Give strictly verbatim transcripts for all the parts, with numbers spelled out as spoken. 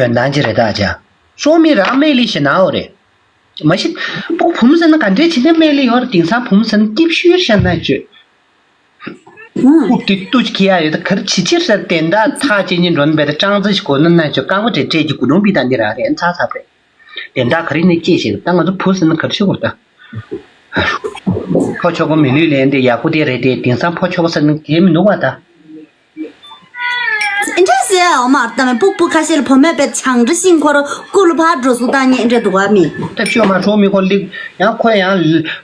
དོན་དག་ཅི་རེད་ད་ཅག་སྲོག་མི་རང་མེད་ལི་ཞེ་ན་འོ་རེད། མ་གཞི་ཕོ་བུམ་ཟེར་ན་ག་འདྲའི་བྱེད་ནས་མེད་ལི་ཡོད་རེད། དེང་སང་བུམ་ཟེར་ན་སྐྱིབ་ཤུལ་ཤ་ན་བཅོས། ཨུམ། ཕུག་དེ་ཏུ་ཅི་ཁྱི་ཡ་ཡོད་ད་གར་ཆི་ཆིར་ཟེར་དེ་འདྲ་ཐག་ཅེ་ཉིན་འགྲོ་ན་བས་ད་ཀྲང་ཙི་ཞིག་གོ་ན་ན་ཅོ་རྐང་པ་དྲེ་དྲེ་གི་གུ་ནོམ་པི་ད་འདི་ར་རེད་ཚ་ཚ་པས། དེ་འདྲ་ག་རེ་ནས་སྐྱེས་ཤིག་ད་ང་ཚོ་བུ་ཟེར་ན་གར་ཆི་གོ་ད། ཕོ་ཆོག་གོ་མི་ལུས་ལེན་དེ་ཡག་པོ་དེ་རེད་དེ་དེང་སང་ཕོ་ཆོག་གོ་ཟེར་ན་དེ་མི་འདུག་བ་ད། འདྲ་ཟེར་འོ་མ་ད་མེ་ཕུག་ཕུག་ཁ་ཤས་ལ་བུ་མོས་པའི་ཆང་འདྲ་ཤིང་འཁོར་སྐུ་ལ་ཕར་འགྲོ་སུ་བཏང་ཉེ་འདྲ་འདུག་བ་མི། ད་ཤོ་མ་ཧྲོ་མི་ཁོ་ལིག་ཡང་ཁོ་ཡང་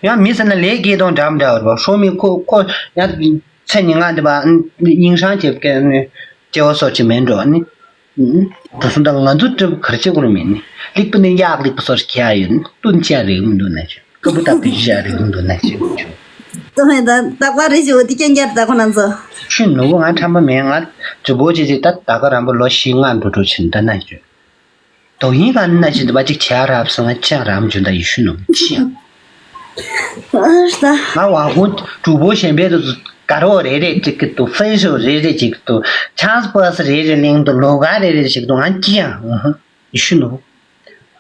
ཡང་མི་ཟེར་ན་ལས་དགེ་དང་འདྲ་མི་འདྲ་བར་བ་ཧྲོ་མི་ཁོ་ཁོ་ཡང་ཚེ་ཉིན་ང་འདི་བ་སྙིང་ཧྲང་བྱེད་ཀྱི་ནི་སྐྱེ་བོ་སོགས་ཀྱི་མེད་འགྲོ་ནི། འགྲོ་སོང་ད་ང་ཚོ་གྲུབ་གར་ཆེ་གུར་མེད་ནི་ལིག་པ་ནི་གཡག་ལིག་པ་སོགས་ཀྱི་ཡ་ཡོད་ནི་སྟོན་ཆ་རེ་མི་འདུག་ན་ཆོད། ཀུ་པུ་ཏ་པི་ཞིག་རེ་ཡོང་འདུག་ན་ཞིག་ཆུ། ཏོ་མེ་ད་རྟག་པར་རེ་ཞིག་འོ་དེ་སྐྱེན་རྒྱར་ད་ཁོ་ན་ཚོ། ཆུ་ནུ་བོ་ང་ཁྲམ་པ་མེད་ང་ཇུ་བོ་ཅི་ཅི་ད་ད་ག་རམ་པ་ལོ་བཞི་ལྔ་འགྲོ་འགྲོ་ཕྱིན་ད་ན་ཞུ། དོ་ཡིན་ག་ན་ཞིག་འདི་པ་ཅིག་ཆ་རབ་སོང་ང་ཅང་རམ་ཇུ་ད་ཡི་ཤུ་ནུ་ཆི་ཡང་། ང་བ་ཧུ་ཇུ་བོ་གཞན་པའི་དུ་ག་རོ་རེ་རེ་ཅིག་གི་དུ་ཧྥེ་ཤོ་རེ་རེ་ཅིག་དུ་ཆང་སི་པ་སི་རེ་རེ་གླིང་དུ་ལོ་ག་རེ་རེ་ཅིག་དུ་ང་ཅི་ཡང་ཡི་ཤུ་ནུ།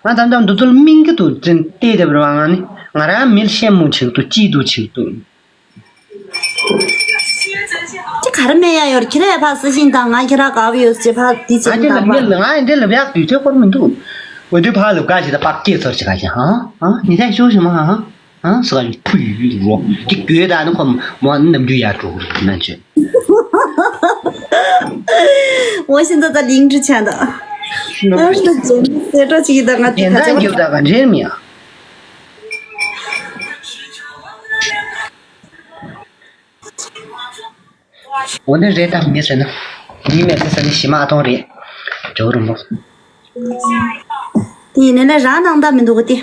ང་ད་ལྟ་འདི་ཚོ་ལ་སྨིན་གྱི་འདུག་ཅེས་བལྟས་བསྡད་པ་རེད་བ། ང་ནི་ང་རང་མིར་ཤེས་མོ་ཆིག་ཏུ་སྐྱིད་སྡུག་ཆིག་ཏུ། ཅི་ག་རེ་སྨྲས་ཡ་ཡོད་ཁྱེད་རས་ཕ་སི་ཤིང་དང་ང་ཁྱེད་ར་དགའ་བོ་ཡོད་ཅེས་ཕ་འདི་ང་ཅེས་འདི་ལ་འདང་མི་པ། ང་འདི་ལ་བཞག་དུས་ཚོད་སྐོར་མི་འདུག་འོ་དུས་ཕ་ལ་དགའ་ཞིག་ད་པག་སྐྱེས་ཚོར་ཞིག་ག་ཞིག་ཧང་ཧང་ཉི་ཚན་ཤོག་ཞིག་མ་ཧང་ཧང་ཧང་ཟེར་ག་ཞིག་ཕུ་ཡུ་ཡུ་རོ་དེ་དགོས་ད་ནི་ཁོ་མོ་ནམ་རྒྱུན་ཡར་འགྲོ་གི་རེད་ན་ཅེས། 我现在在林之前的。 ཨ་ཧྲི་ད་ཇེ་མི་སེ་ཏྲོ་ཅིག་ད་ང་དེ་ཁ་ཆེ་བ། 现在就在俺这面。 འོ་ན་རེད་ད་མི་ཟེར་ན། མི་མེད་ཟེར་ཟེར་ན་ཞི་མ་ཨ་ཐོང་རེད། ཇོ་རུ་མོ། དེ་ཡིན་ན་རང་སྣང་དག་མི་འདུག་གི་དེ།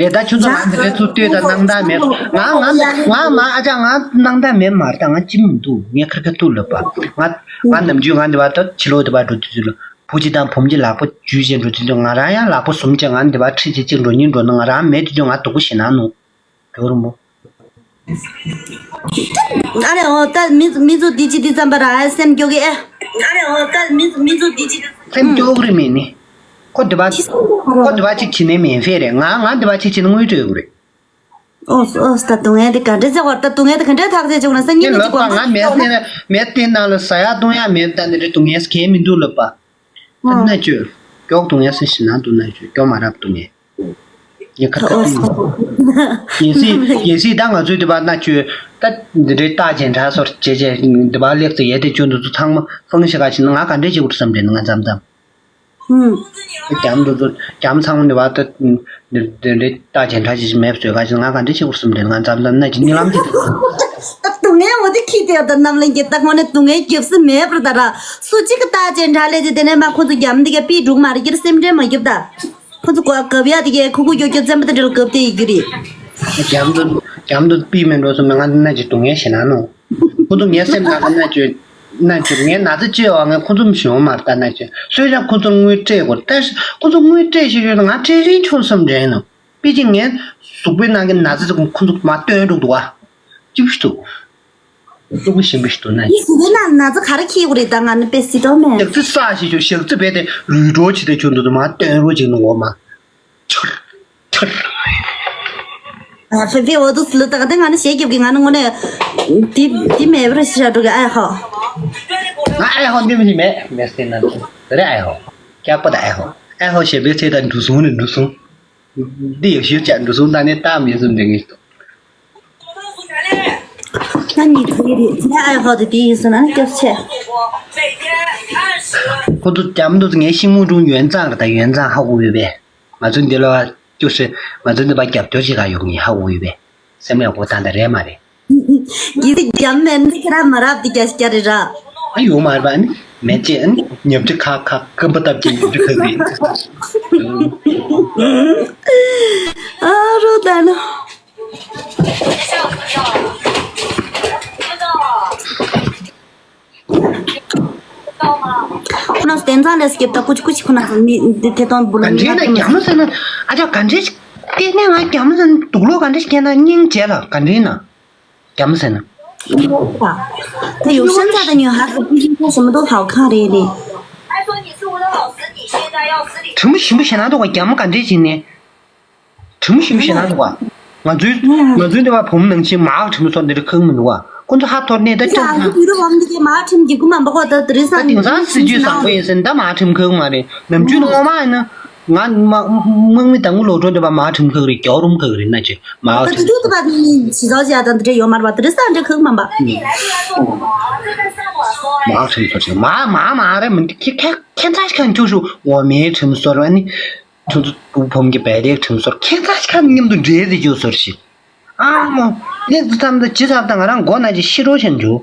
རེད་ད་ཁྱོད་ཚོ་ང་འདི་འདྲའི་ཚུར་ལྟོས་དང་སྣང་དག་མེད། ང་ང་ང་མ་ཨ་ཅག་ང་སྣང་དག་མེད་མ་རེད་ད་ང་ཅི་མི་འདུག་ངས་ཁར་ཁ་ཐུག་ལབ་པ། ང་ང་ནམ་རྒྱུན་ང་འདི་བ་ད་ཕྱི་ལོགས་འདི་བ་འགྲོ་དུས་ཚོད་ལ་བུ་གཅིག་དང་བུམ་གཅིག་ལག་པ་འཇུས་བྱས་འགྲོ་དུས་ཚོད་ང་རང་ཡང་ལག་པ་ཟུམ་བྱས་ང་འདི་བ་ཁྲིད་བྱས་གཅིག་འགྲོ་གཉིས་འགྲོ་ན་ང་རང་མེད་དུས་ཚོད་ང་སྡུག་པོ་ཞེ་ན་ནོ། ཇོ་རུ་མོ། ཨ་རེ་འོ་ད་མི་མི་ཚོ་འདི་ཅི་འདི་ཙམ་པ་ར་ཨ་སེམས་སྐྱོ་གི་ཨེ། ཨ་རེ་འོ་ད་མི་མི་ཚོ་འདི་ཅི་འདི་ཙམ། སེམས་སྐྱོ་གི་རེད་མིན་ནི། ཁོ་འདི་བ་ཁྱི་སེམས་སྐྱོ་གི་ཁོ་འདི་བ་ཅིག་བྱེད་ནི་མིན་ཧྥེ་རེད་ང་ང་འདི་བ་ཅིག་བྱེད་ནི་དངུལ་སྤྲོད་གི་རེད། ཨོ་སི་ཨོ་སི་ད་སྡུག་བསྔལ་འདི་ག་འདྲ་ཟེར་བར་ད་སྡུག་བསྔལ་འདི་ག་འདྲ་ཐག་ཆད་བྱུང་ན་སང་ཉིན་ནི་ཅིག་གོ་ང་མེད་སྟེང་ན་མེད་སྟེང་ནང་ལ་ཟ་ཡག་བཏུང་ཡག་མེད་ད་འདི་འདྲ་སྡུག་བསྔལ་གས་མི་འདུག་ལབ་པ། ཨ་ན་ཅོ། སྐྱོག་སྡུག་བསྔལ་སེ་ཞི་ན་འདུག་ན་ཅོ་སྐྱོ་མ་རབ་སྡུག་བསྔལ། ཡ་ཁ་ཁ་ཨོ་སི། གལ་སྲིད་གལ་སྲིད་ད་ང་ཚོའི་འདི་པ་ན་ཅོ་ད་འདི་འདྲའི་རྟགས་ཅན་དྲག་སོར་བྱེད་བྱེད་འདི་པ་ལེགས་ཚེ་ཡས་དེ་ཅོ་འདི་ཚོ་ཚང་མ་ཧྥང་ཞིག་ག་ཕྱིན་ང་ག་འདྲས་བྱེད་དགོས་བསམ་དྲན་ང་མཚམས་མཚམས། ཧུམ། རྒྱམ་དུ་དུ་རྒྱམ་ཚང་མ་ནི་བ་ད་འདི་འདི་རྟགས་ཅན་དྲག་ཅིག་མེད་བཟོས་ག་ཅིག་ང་ག་འདྲ་བྱེད་དགོས་བསམ་དྲན་ང་མཚམས་མཚམས་ན་ཅིག་རྨི་ལམ་གྱི། སྡུག་བསྔལ་འོ་དེ་ཁྱི་དེ་ད་རྣམས་ལ་འགྱེད་ད་ཁོང་ནས་སྡུག་བསྔལ་རྒྱབ་ས་མེད་པར་ད་ར་སུ་གཅིག་གི་རྟགས་ཅན་དྲག་ལས་ཅི་དེ་ནས་མ་ཁོ་ཚོ་རྒྱམ་འདི་ག་པི་འབྲུག་མ་རེད་ཀྱི་སེམས་ཁྲལ་མ་རྒྱབ་ད། ཁོ་ཚོ་གོ་གབ་ཡ་དེ་གའི་ཁུ་ཁུ་ཀྱོ་ཀྱོ་བཙན་པོ་དེ་འདྲ་ལ་གབ་དེ་ཡི་གི་རེད། རྒྱམ་དུ་རྒྱམ་དུ་པི་མེད་འགྲོ་སོང་ན་ང་ན་ཅིག་སྡུག་བསྔལ་ཞེ་ན་ནོ། ཁོ་ཚོ་ངའི་སེམས་ནང་གི་མནར་གཅོད། མནར་གཅོད་ངའི་ན་ཚ་བཅོས་པ་ངས་ཁོ་ཚོ་མི་ཞོན་མ་ལྟ་མནར་གཅོད་སོས་ཀྱང་ཁོ་ཚོར་དངུལ་སྤྲད་དགོས་ད་ཁོ་ཚོ་དངུལ་སྤྲད་ཤེས་ཡོད་ན་ང་སྤྲད་རིན་ཆུང་བསམ་དྲན་ནོ། པེ་ཅིང་ངའི་གཟུགས་པོའི་ནང་གི་ན་ཚ་ཚོ་ཁོ་ཚོ་མ་སྟོན་འགྲོ་འདུག་བ། ཅི་བྱེད་ཐུབ། གློ་བུར་ཞིམ་པོ་ཞིག་འདུག་ན་ཡིན། གཟུགས་པོའི་ནང་ན་ཚ་ག་རེ་འཁྱེར་དགོས་རེད་ད་ང་ནི་དཔེ་སྲིད་དོ་མེད། ཞག་རྩི་ས་ཞིག་ཆུ་ཞག་རྩི་བས་ཏེ་རུས་སྒྲོག་ཆེ་དེ་ཆུ་འདུག་མ་སྟོན་རོགས་ཅིག་ནོ་འོ་མ། ཆུར། ཆུར། ཨ་ཧྥེ་ཧྥེ་འོ་དུ་སི་ལུ་ཏག་ཏེ་ང་ནི་ཞེ་རྒྱབ་ཀྱི་ང་ནི་དངོས་གནས། དེ་དེ་མེད་པར་ཤི་ཤ་འགྲོ་གི་ཨའི་ཧོ། ང་ཨའི་ཧོ་འདི་མི་ནི་མེད་མེད་སྟེ་ན་དེ་རེད་ཨའི་ཧོ། སྐྱག་པ་དང་ཨའི་ཧོ། ཨའི་ཧོ་ཞེས་པའི་ཚེ་དང་འགྲོ་སོང་ནི་འགྲོ་སོང་། འདི་ཡག་ཤོས་ཀྱང་འགྲོ་སོང་ད་ནི་ཏག་མེད་སུ་འདྲེན་གི་འདུག་ང་གཉིས་ཁུ་ཡི་རེད་ང་ཨའི་ཧོ་དེ་དེ་ཡིན་སོང་ན་སྐྱབས་ཆེ། ཁོ་ཚོ་རྒྱ་མི་འདུག་ངའི་ཤིང་མོ་ཀྲུང་ཡོན་ཙང་རེད་ད་ཡོན་ཙང་ཧ་གོ་ཡོད་པས། ང་ཚོ་འདི་ལ་བཅུ་ཧྲི་ང་ཚོ་འདི་པ་རྒྱབ་སྐྱོར་བྱེད་ག་ཡོང་ངེས་ཧ་གོ་ཡོད་པས། སེམས་ལ་གོ་ད་ད་རེད་མ་རེད། གི་སི་རྒྱ་མི་མེད་ནི་ཁྱེད་རང་མ་རབ་འདི་རྒྱ་ཞིག་རྒྱ་རེད་ར། ཨ་ཡོང་མ་རེད་པ་ནི་མེད་ཅེས་ཨ་ནི་ཉབ་ཁྲི་ཁ་ཁ་རྐང་པ་བཏབ་ཀྱི་ཉབ་ཁྲི་ཁ་ཁ་ཡིན། ཨ་རོ་ད་ནོ། ཁོ་ན་བསྟན་འཛིན་ལས་སྐྱེབ་ད་ཀུ་ཅི་ཀུ་ཅི་ཁོ་ན་མི་དེ་དེ་དོན་བུ་ལ་ག་མི་འདྲེ་ན་ན་རྒྱ་མོ་ཟེར་ན་ཨ་ཅག་ག་འདྲེ་ཞིག་བལྟས་ནས་ང་རྒྱ་མོ་ཟེར་ན་དུག་ལོག་ག་འདྲེ་ཞིག་སྐྱེས་ན་སྙིང་རྗེ་ལ་ག་འདྲེ་ན་རྒྱ་མོ་ཟེར་ན་ 他有身材的女孩子不应该什么都好看的呢。 དྲི་མ་ཞིམ་པོ་ཞེ་ན་འདུག་ག་རྒྱ་མ་ག་འདྲས་ཅིག་ནས། དྲི་མ་ཞིམ་པོ་ཞེ་ན་འདུག་ག་ང་ཚོའི་ང་ཚོའི་འདི་བ་བུ་མོ་ནང་བཞིན་མར་དྲི་མ་ཚོར་འདི་འདྲ་ཁག་མི་འདུག་ག་ཁོ་ཚོ་ཧ་ཐོར་ནས་ད་ཅོག་ཙམ། དུས་རུ་བམ་འདི་གའི་མར་ཁྲིམས་ཀྱི་ཀུ་མ་འབག་གོ་ད་དེ་རིང་སང་དེང་སང་སྲིད་ཇུས་བཟང་པོ་ཡིན་ཟེར་ད་མར་ཁྲིམས་ཁག་མ་རེད། ནམ་རྒྱུན་ངོ་མ་ཡིན་ན་ང་དམག་མི་དང་ངུ་ལོ་གྲོང་འདི་བ་མར་ཁྲིམས་ཁག་རེད། རྒྱ་རུམ་ཁག་རེད་ན་ཅི་མར་ད་དུས་ཁྲིམས་དུ་བ་ནི་ཇི་ཙོག་ཅི་ཡ་ད་འདི་འདྲ་ཡོད་མ་རེད་བ། དེ་རིང་སང་འདྲ་ཁག་མ་འབག་མར་ཁྲིམས་ཚོར་ཅིག་མར་མར་མར་རེད་མི་འདི་ཁྱེད་ཁྱེད་ཁྱེད་ཚ་ཞིག་ཁ་འཁྱུག་ཤུ་འོ་མའི་ཁྲིམས་ཚོར་བ་ནི། ཁྱོད་ཚོ་བུ་བུམ་གྱི་བལ་ལེགས་ཁྲིམས་ཟོར་ཁྱེད་ཚ་ཞིག་ཁ་མཉམ་དུ་འདྲེས་ཏེ་འཇུ་ཟོར་ཞིག་ཨ་མོ། ལེགས་ཚོ་ཚམ་ད་ཇི་ཚབ་ད་ང་རང་མགོ་ན་ཅི་ཤི་རོ་ཆེན་འཇུ།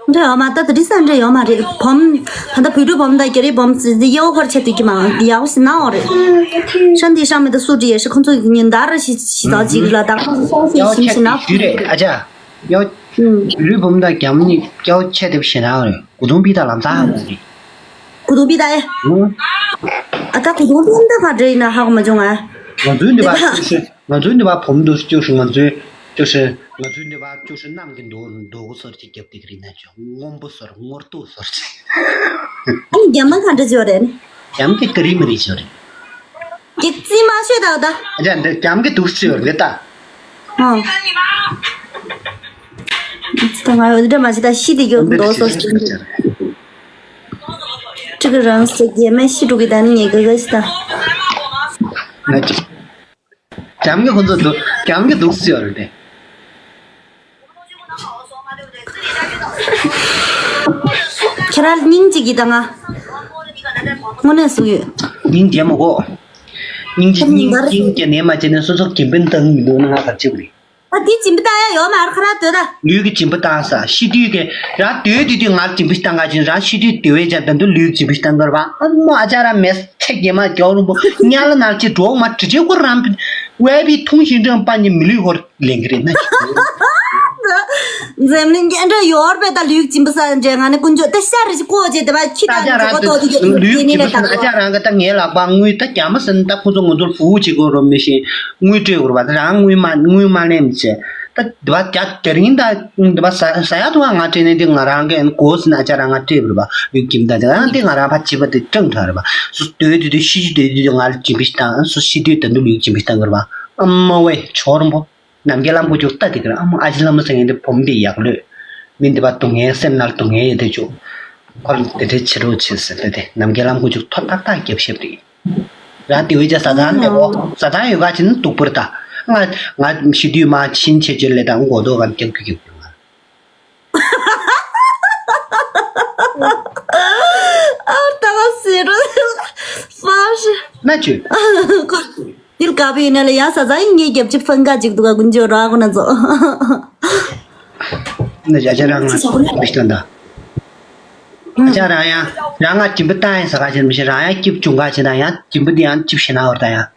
འདྲ་ཡོད་མ་ད་དེ་རིང་སང་འདྲ་ཡོད་མ་རེད་བུམ། ད་ལྟ་བོད་ཕྲུག་བུམ་དང་རྒྱ་རིགས་བུམ་ཟེར་ཏེ་ཡག་པོ་ཁར་ཆད་དུས་ཀྱི་མ་ཡག་པོ་ཞིག་ན་འོ་རེད། ཧྲན་ཏི་ཤང་མི་ད་སུ་ཏི་ཡེ་ཤི་ཁོང་ཚོ་ཉིན་ལྟར་ཞིག་ཞིག་ད་ཅིག་ལ་ད་ཁོང་ཚོ་སོང་ཤིང་ཞིག་ན། ཞུ་རེད་ཨ་ཅག་ཡོ། བོད་ཕྲུག་བུམ་དང་རྒྱ་མོ་གཉིས་སྐྱ་བོ་ཆད་དེ་ཞེ་ན་འོ་རེད། གུ་དུང་པི་ད་ལམ་སང་ཧ་གོ་གི། གུ་དུང་པི་ད་ཨེ། ཨ་ད་གུ་དུང་པི་ད་ག་འདྲ་ཡིན་ན་ཧ་གོ་མ་བྱུང་ང་། ང་ཚོའི་འདི་བ་ཅོ་ཤི་ང་ཚོའི་འདི་བ་བུམ་འདུ་ཅོ་ཤི་ང་ཚོའི་ཅོ་ཤི་ང་ཚོའི་འདི་བ་ཅོ་ཤི་གནམ་གྱི་འདུ་འདུ་གུ་སོར་གྱི་རྒྱབ་ཏིག་རི་ན་ཅོ་སྔོན་པོ་སོར་སྔོར་ཏོ་སོར་གྱི། ཨ་ནི་རྒྱ་མ་ག་འདྲ་ཅོ་རེད། རྒྱམ་གྱི་ཀ་རི་མ་རི་ཅོ་རེད། གི་རྩིས་མ་ཤོད་ད་ད། ཨ་ཅག་འདི་རྒྱམ་གྱི་འདུག་ཅོ་རེད་ད། ཨང་། ད་ང་ཡོད་འདྲ་མ་བྱེད་ད་ཤི་དེ་གྱོད་འདོགས་སོ་ཞིག་ཅི་གི་རང་སོ་རྒྱལ་མེད་ཤི་འགྲོ་གི་ད་ནི་ངེས་གི་གི་ཤི་ད། ན་ཅི། རྒྱམ་གྱི་ཁོ་ཚོ་འདུག་རྒྱམ་གྱི་འདུག་ཅོ་རེད་དེ། ཁྱེད་རང་སྙིང་གཅིག་གིས་ད་ང་། དངོས་གནས་སུ་ཡོད། སྙིང་རྗེ་མ་གོ་སྙིང་རྗེ་སྙིང་སྙིང་རྗེ་ནས་མ་བྱས་ནས་སོ་སོ་སྐྱིན་པན་བཏང་གི་འདུག་ན་ང་ག་ཅིག་རེད། ཨ་དེ་སྦྱིན་པ་བཏང་ཡ་ཡོད་མ་རེད་ཁ་ར་སྡོད་ད། ལུས་ཀྱི་སྦྱིན་པ་བཏང་ས་ཤི་དུས་ཀྱི་རང་སྡོད་དུས་དུས་ང་ལ་སྦྱིན་པ་ཞིག་བཏང་ག་ཅིན་རང་ཤི་དུས་སྡོད་བས་ཀྱང་ད་དུང་ལུས་ཀྱི་སྦྱིན་པ་ཞིག་བཏང་གི་རེད་པ། ཨ་མོ་ཨ་ཅག་རང་མེད་ཚེ་རྒྱལ་མ་རྒྱལ་བ་རིན་པོ་དམྱལ་བ་ནང་ཅི་འགྲོ་མ་དྲི་ཅེ་ཁོ་རང་ཝའི་བི་ཐུང་ཞིང་ཀྲང་པ་ཉི་མི་ལུས་ཧོར་ལེན་གི་རེད་ན། འཛམ་གླིང་སྐྱེ་འགྲོ་ཡོར་པའི་ད་ལུས་སྦྱིན་པ་ས་འདྲེ་ང་ནི་ཀུན་སྤྱོད་ད་ཤ་རི་ཅི་ཀོ་ཅེ་དེ་བ་ཁྱི་ད་ད་ཅག་རང་ཅོ་ཏོ་དེ་ལུས་ཡིན་ནི་སྦྱིན་པ་ལ་ད་ཨ་ཅག་རང་གི་ད་ངའི་ལག་པ་དངུལ་ད་རྒྱ་མ་ཟིན་ད་ཁོ་ཚོ་ང་ཚོར་ཧྥུ་ཅི་གོ་རོ་མི་ཤེས་དངུལ་སྤྲོད་དགོས་རེད་པ། ད་རང་དངུལ་མ་དངུལ་མ་ལེན་མི་བྱེད་ད་དེ་བ་རྒྱ་དེ་རིང་ད་དེ་བ་ཟ་ཟ་ཡ་དུ་བ་ང་སྤྲད་ནས་དེ་ང་རང་གི་གོ་ཟིན་ཨ་ཅག་རང་ང་སྤྲད་དགོས་རེད་པ། ལུས་སྦྱིན་པ་ད་དེ་རང་དེ་ང་རང་ཕ་བྱེད་པ་དེ་སྤྲང་དྲག་རེད་པ། སུ་སྡོད་དུས་དུས་ཤི་ཤི་སྡོད་དུས་དུས་ང་ལ་སྦྱིན་པ་ཞིག་བཏང་སུ་ཤི་དུས་ད་དུང་ལུས་སྦྱིན་པ་ཞིག་བཏང་དགོས་རེད་པ། ཨ་མ་ཝེ་ཆོ་རོམ་པོ། ནམ་མཁའི་ལམ་ཁུ་བྱུག་ལྟ་དེ་གར་ཨ་མ་ཨ་ཅེ་བླ་མ་ཟེར་མཁན་དེ་བུ་མོ་དེ་ཡག་ལོས། མི་འདི་པ་སྡུག་བསྔལ་སེམས་ནང་སྡུག་བསྔལ་ཡོད་དེ་བྱུག་ཁོ་ལ་དེ་འདྲའི་བྱེད་རོགས་བྱེད་ཟེར་ཏེ་དེ་ནམ་མཁའི་ལམ་ཁུ་བྱུག་ཐོ་ཏག་ཏག་རྒྱབ་ཤེས་རེད། རང་དེ་བས་ཀྱང་བཟའ་ཚང་མེད་གོ་བཟའ་ཚང་ཡོད་ག་ཅི་ན་སྡུག་པོར་ད། ང་ང་ཤི་དུས་མ་ཕྱིན་ཆད་ཆོད་ལས་དང་མགོ་ཐོག་གམ་རྒྱབ་ཀྱི་རྒྱབ་ཀྱི་ང་། ཨ་ཏ་ལ་སི་རུ་ཧྥ་ཤི་ན་ཆུ། ཏིལ་ཀ་བི་ཡིན་ན་ལ་ཡང་ས་ཚ་ཡིན་ངའི་རྒྱབ་ཅིག་ཕན་ཀ་ཅིག་འདུག་ག་ཀུན་ཅོ་ར་ཁོ་ན་ཚོ། ན་ཆུ་ཨ་ཅག་རང་ང་མི་ཤི་ད། ཨ་ཅག་རང་ཡང་རང་ང་སྦྱིན་པ་བཏང་ཡིན་ཟ་ག་ཅིག་མི་ཤི་རང་ཡང་སྐྱིབས་བྱུང་ག་ཅིག་དང་ཡང་སྦྱིན་པ་འདི་ཡང་སྐྱིབས་ཤི་ན་བར་ད་ཡང་།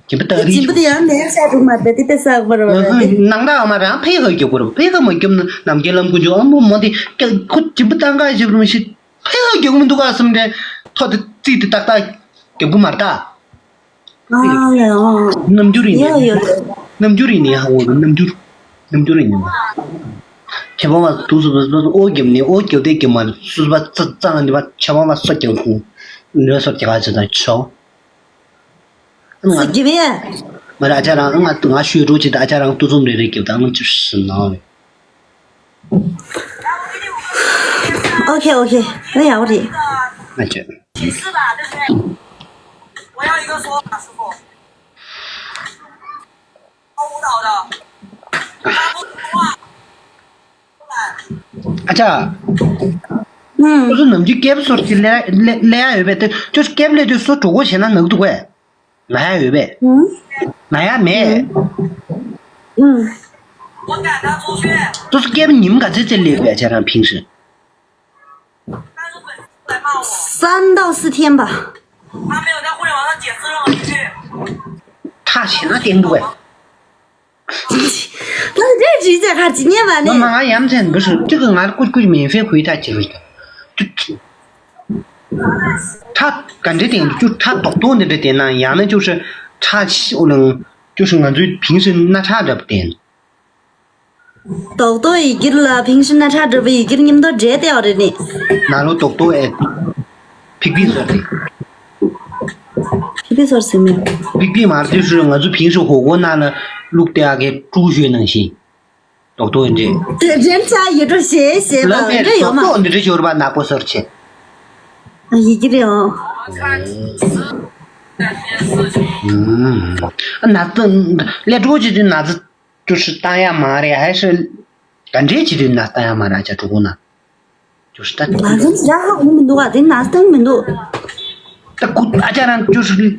སྦྱིན་པ་བཏང་རིགས་སྦྱིན་པ་དེ་ཡང་ལན་བཤད་འདུག་མ་རེད་དེ་དེ་ཟ་དགོས་པ་རེད། ནང་ད་ཨ་མ་རང་ཕའི་ཁ་རྒྱབ་དགོས་རེད། ཕའི་ཁ་མ་རྒྱབ་ན་ནམ་མཁའི་ལམ་ཀུན་ཅོ་ཨ་མོ་མོ་དེ་ཁོ་སྦྱིན་པ་བཏང་ག་ཞིག་རུང་ཞིག་ཕའི་ཁ་རྒྱབ་མི་འདུག་ག་བསམ་དྲན་ཐོ་དེ་རྩིས་དེ་ཏག་ཏག་རྒྱབ་དགོས་མ་རེད་ད། རྣམ་འགྱུར་ཡིན་ནི་རྣམ་འགྱུར་ཡིན་ནི་ཧ་འོ་རྣམ་འགྱུར་རྣམ་འགྱུར་ཡིན་ནི་མ། ཁྱེད་པ་མ་དུས་སུ་སུ་སུ་ཨོ་རྒྱབ་ནི་ཨོ་རྒྱབ་དེ་རྒྱབ་མ་རེད། སུ་པ་རྩ་རྩ་ལ་འདི་པ་ཁྱེད་པ་མ་སོ་རྒྱབ་ཁུང་ནོ་སོ་རྒྱབ་ག་ཚོད་དང་ཆོག་སུ་རྒྱབ་ཡ། མ་རེད་ཨ་ཅག་རང་ང་ང་ཤོད་འགྲོ་ཅིག་ད་ཨ་ཅག་རང་ཏུ་ཙུམ་རེ་རེ་རྒྱབ་ད་ང་ཅིག་ཤི་ན་རེད། ཨོ་ཁེ་ཨོ་ཁེ་ང་ཡག་པོ་རེད། ཨ་ཅག་ཨ་ཅག་ཁོ་ཚོ་ནམ་རྒྱུན་སྐེབས་སོར་གྱི་ལས་ལས་ལས་ཡ་ཡོད་པས་ཏེ་ཁྱོད་སྐེབས་ལས་དུས་སུ་གྲོགས་པོ་བྱས་ན་ནག་འདུག་གས། ན་ཡ་ཡོད་པས། ན་ཡ་མེད། ཁོ་ཚོ་སྐེབས་ཉིན་ག་ཚོད་ཙམ་ལས་དགོས་ཨ་ཅག་རང་ཕིང་ཧྲི། 三到四天吧。 ཁྲག་ཞེ་ན་བསྟན་འདུག་གས། 那这直接还几年完 ང་ང་ཡ་མཚན་འདུག་སུ་ཅིག་གི་ང་ལ་ཀུ་ཀུ་མེ་ཧྥེ་ཁུའི་ཐག་ཅིག་རེད། ཁྲག་ག་འདྲ་བསྟན་འདུག་ཅུ་ཁྲག་རྡོག་རྡོག་འདི་འདྲ་བསྟན་ན་ཡང་ན་ཅུ་ཧྲི་ཁྲག་ཤི་ཨོ་ལང་ཅུ་ཧྲི་ང་ཚོའི་ཕིང་ཧྲི་སྣ་ཁྲག་འདྲ་བསྟན། རྡོག་རྡོག་ཡི་གེར་ལ་ཕིང་ཤི་ན་ཁྲ་འདྲ་པོ་ཡི་གེར་མཉམ་དུ་འདྲེས་ཏེ་ཡོད་རེད་ནི། ན་ལོ་རྡོག་རྡོག་ཨེ། ཕིག་ཕིག་ཟེར་ཏེ། ཕིག་ཕིག་ཟེར་ཟིན་མེད། ཕིག་ཕིག་མར་དུས་སུ་ང་ཚོ་ཕིང་ཤི་ཧོ་གོ་ན་ལ་བླུག་སྟེ་ཨ་གེ་ཀྲུ་ཞོས་ནང་བཞིན། རྡོག་རྡོག་ཨེ་འདྲེས། དེ་རེམ་ཆ་ཡི་འགྲོ་ཞེས་ཞེས་པ་ལ་འདྲེ་ཡོད་མ། རྡོག་རྡོག་འདི་འདྲ་ཞོར་པ་ནག་པོ་ཟེར་ཆེ། ཡི་གེ་རེད་ཨང་། ན་ཚ་ཀླད་ཀོར་བྱེད་དུས་ན་ཚ་ཅུ་ཧྲི་བཏང་ཡ་མ་རེད། ཧ་ཧྲི་ག་འདྲས་བྱེད་དུས་ན་བཏང་ཡ་མ་རེད། ཨ་ཅག་གྲོགས་པོ་ན་ཅུ་ཧྲི་ད། ང་ཚོ་ཡ་ཧ་གོ་མི་འདུག་ཨ། དེ་ན་བཏང་མི་འདུག་ད་ཁུ་ཨ་ཅག་རང་ཅུ་ཧྲི།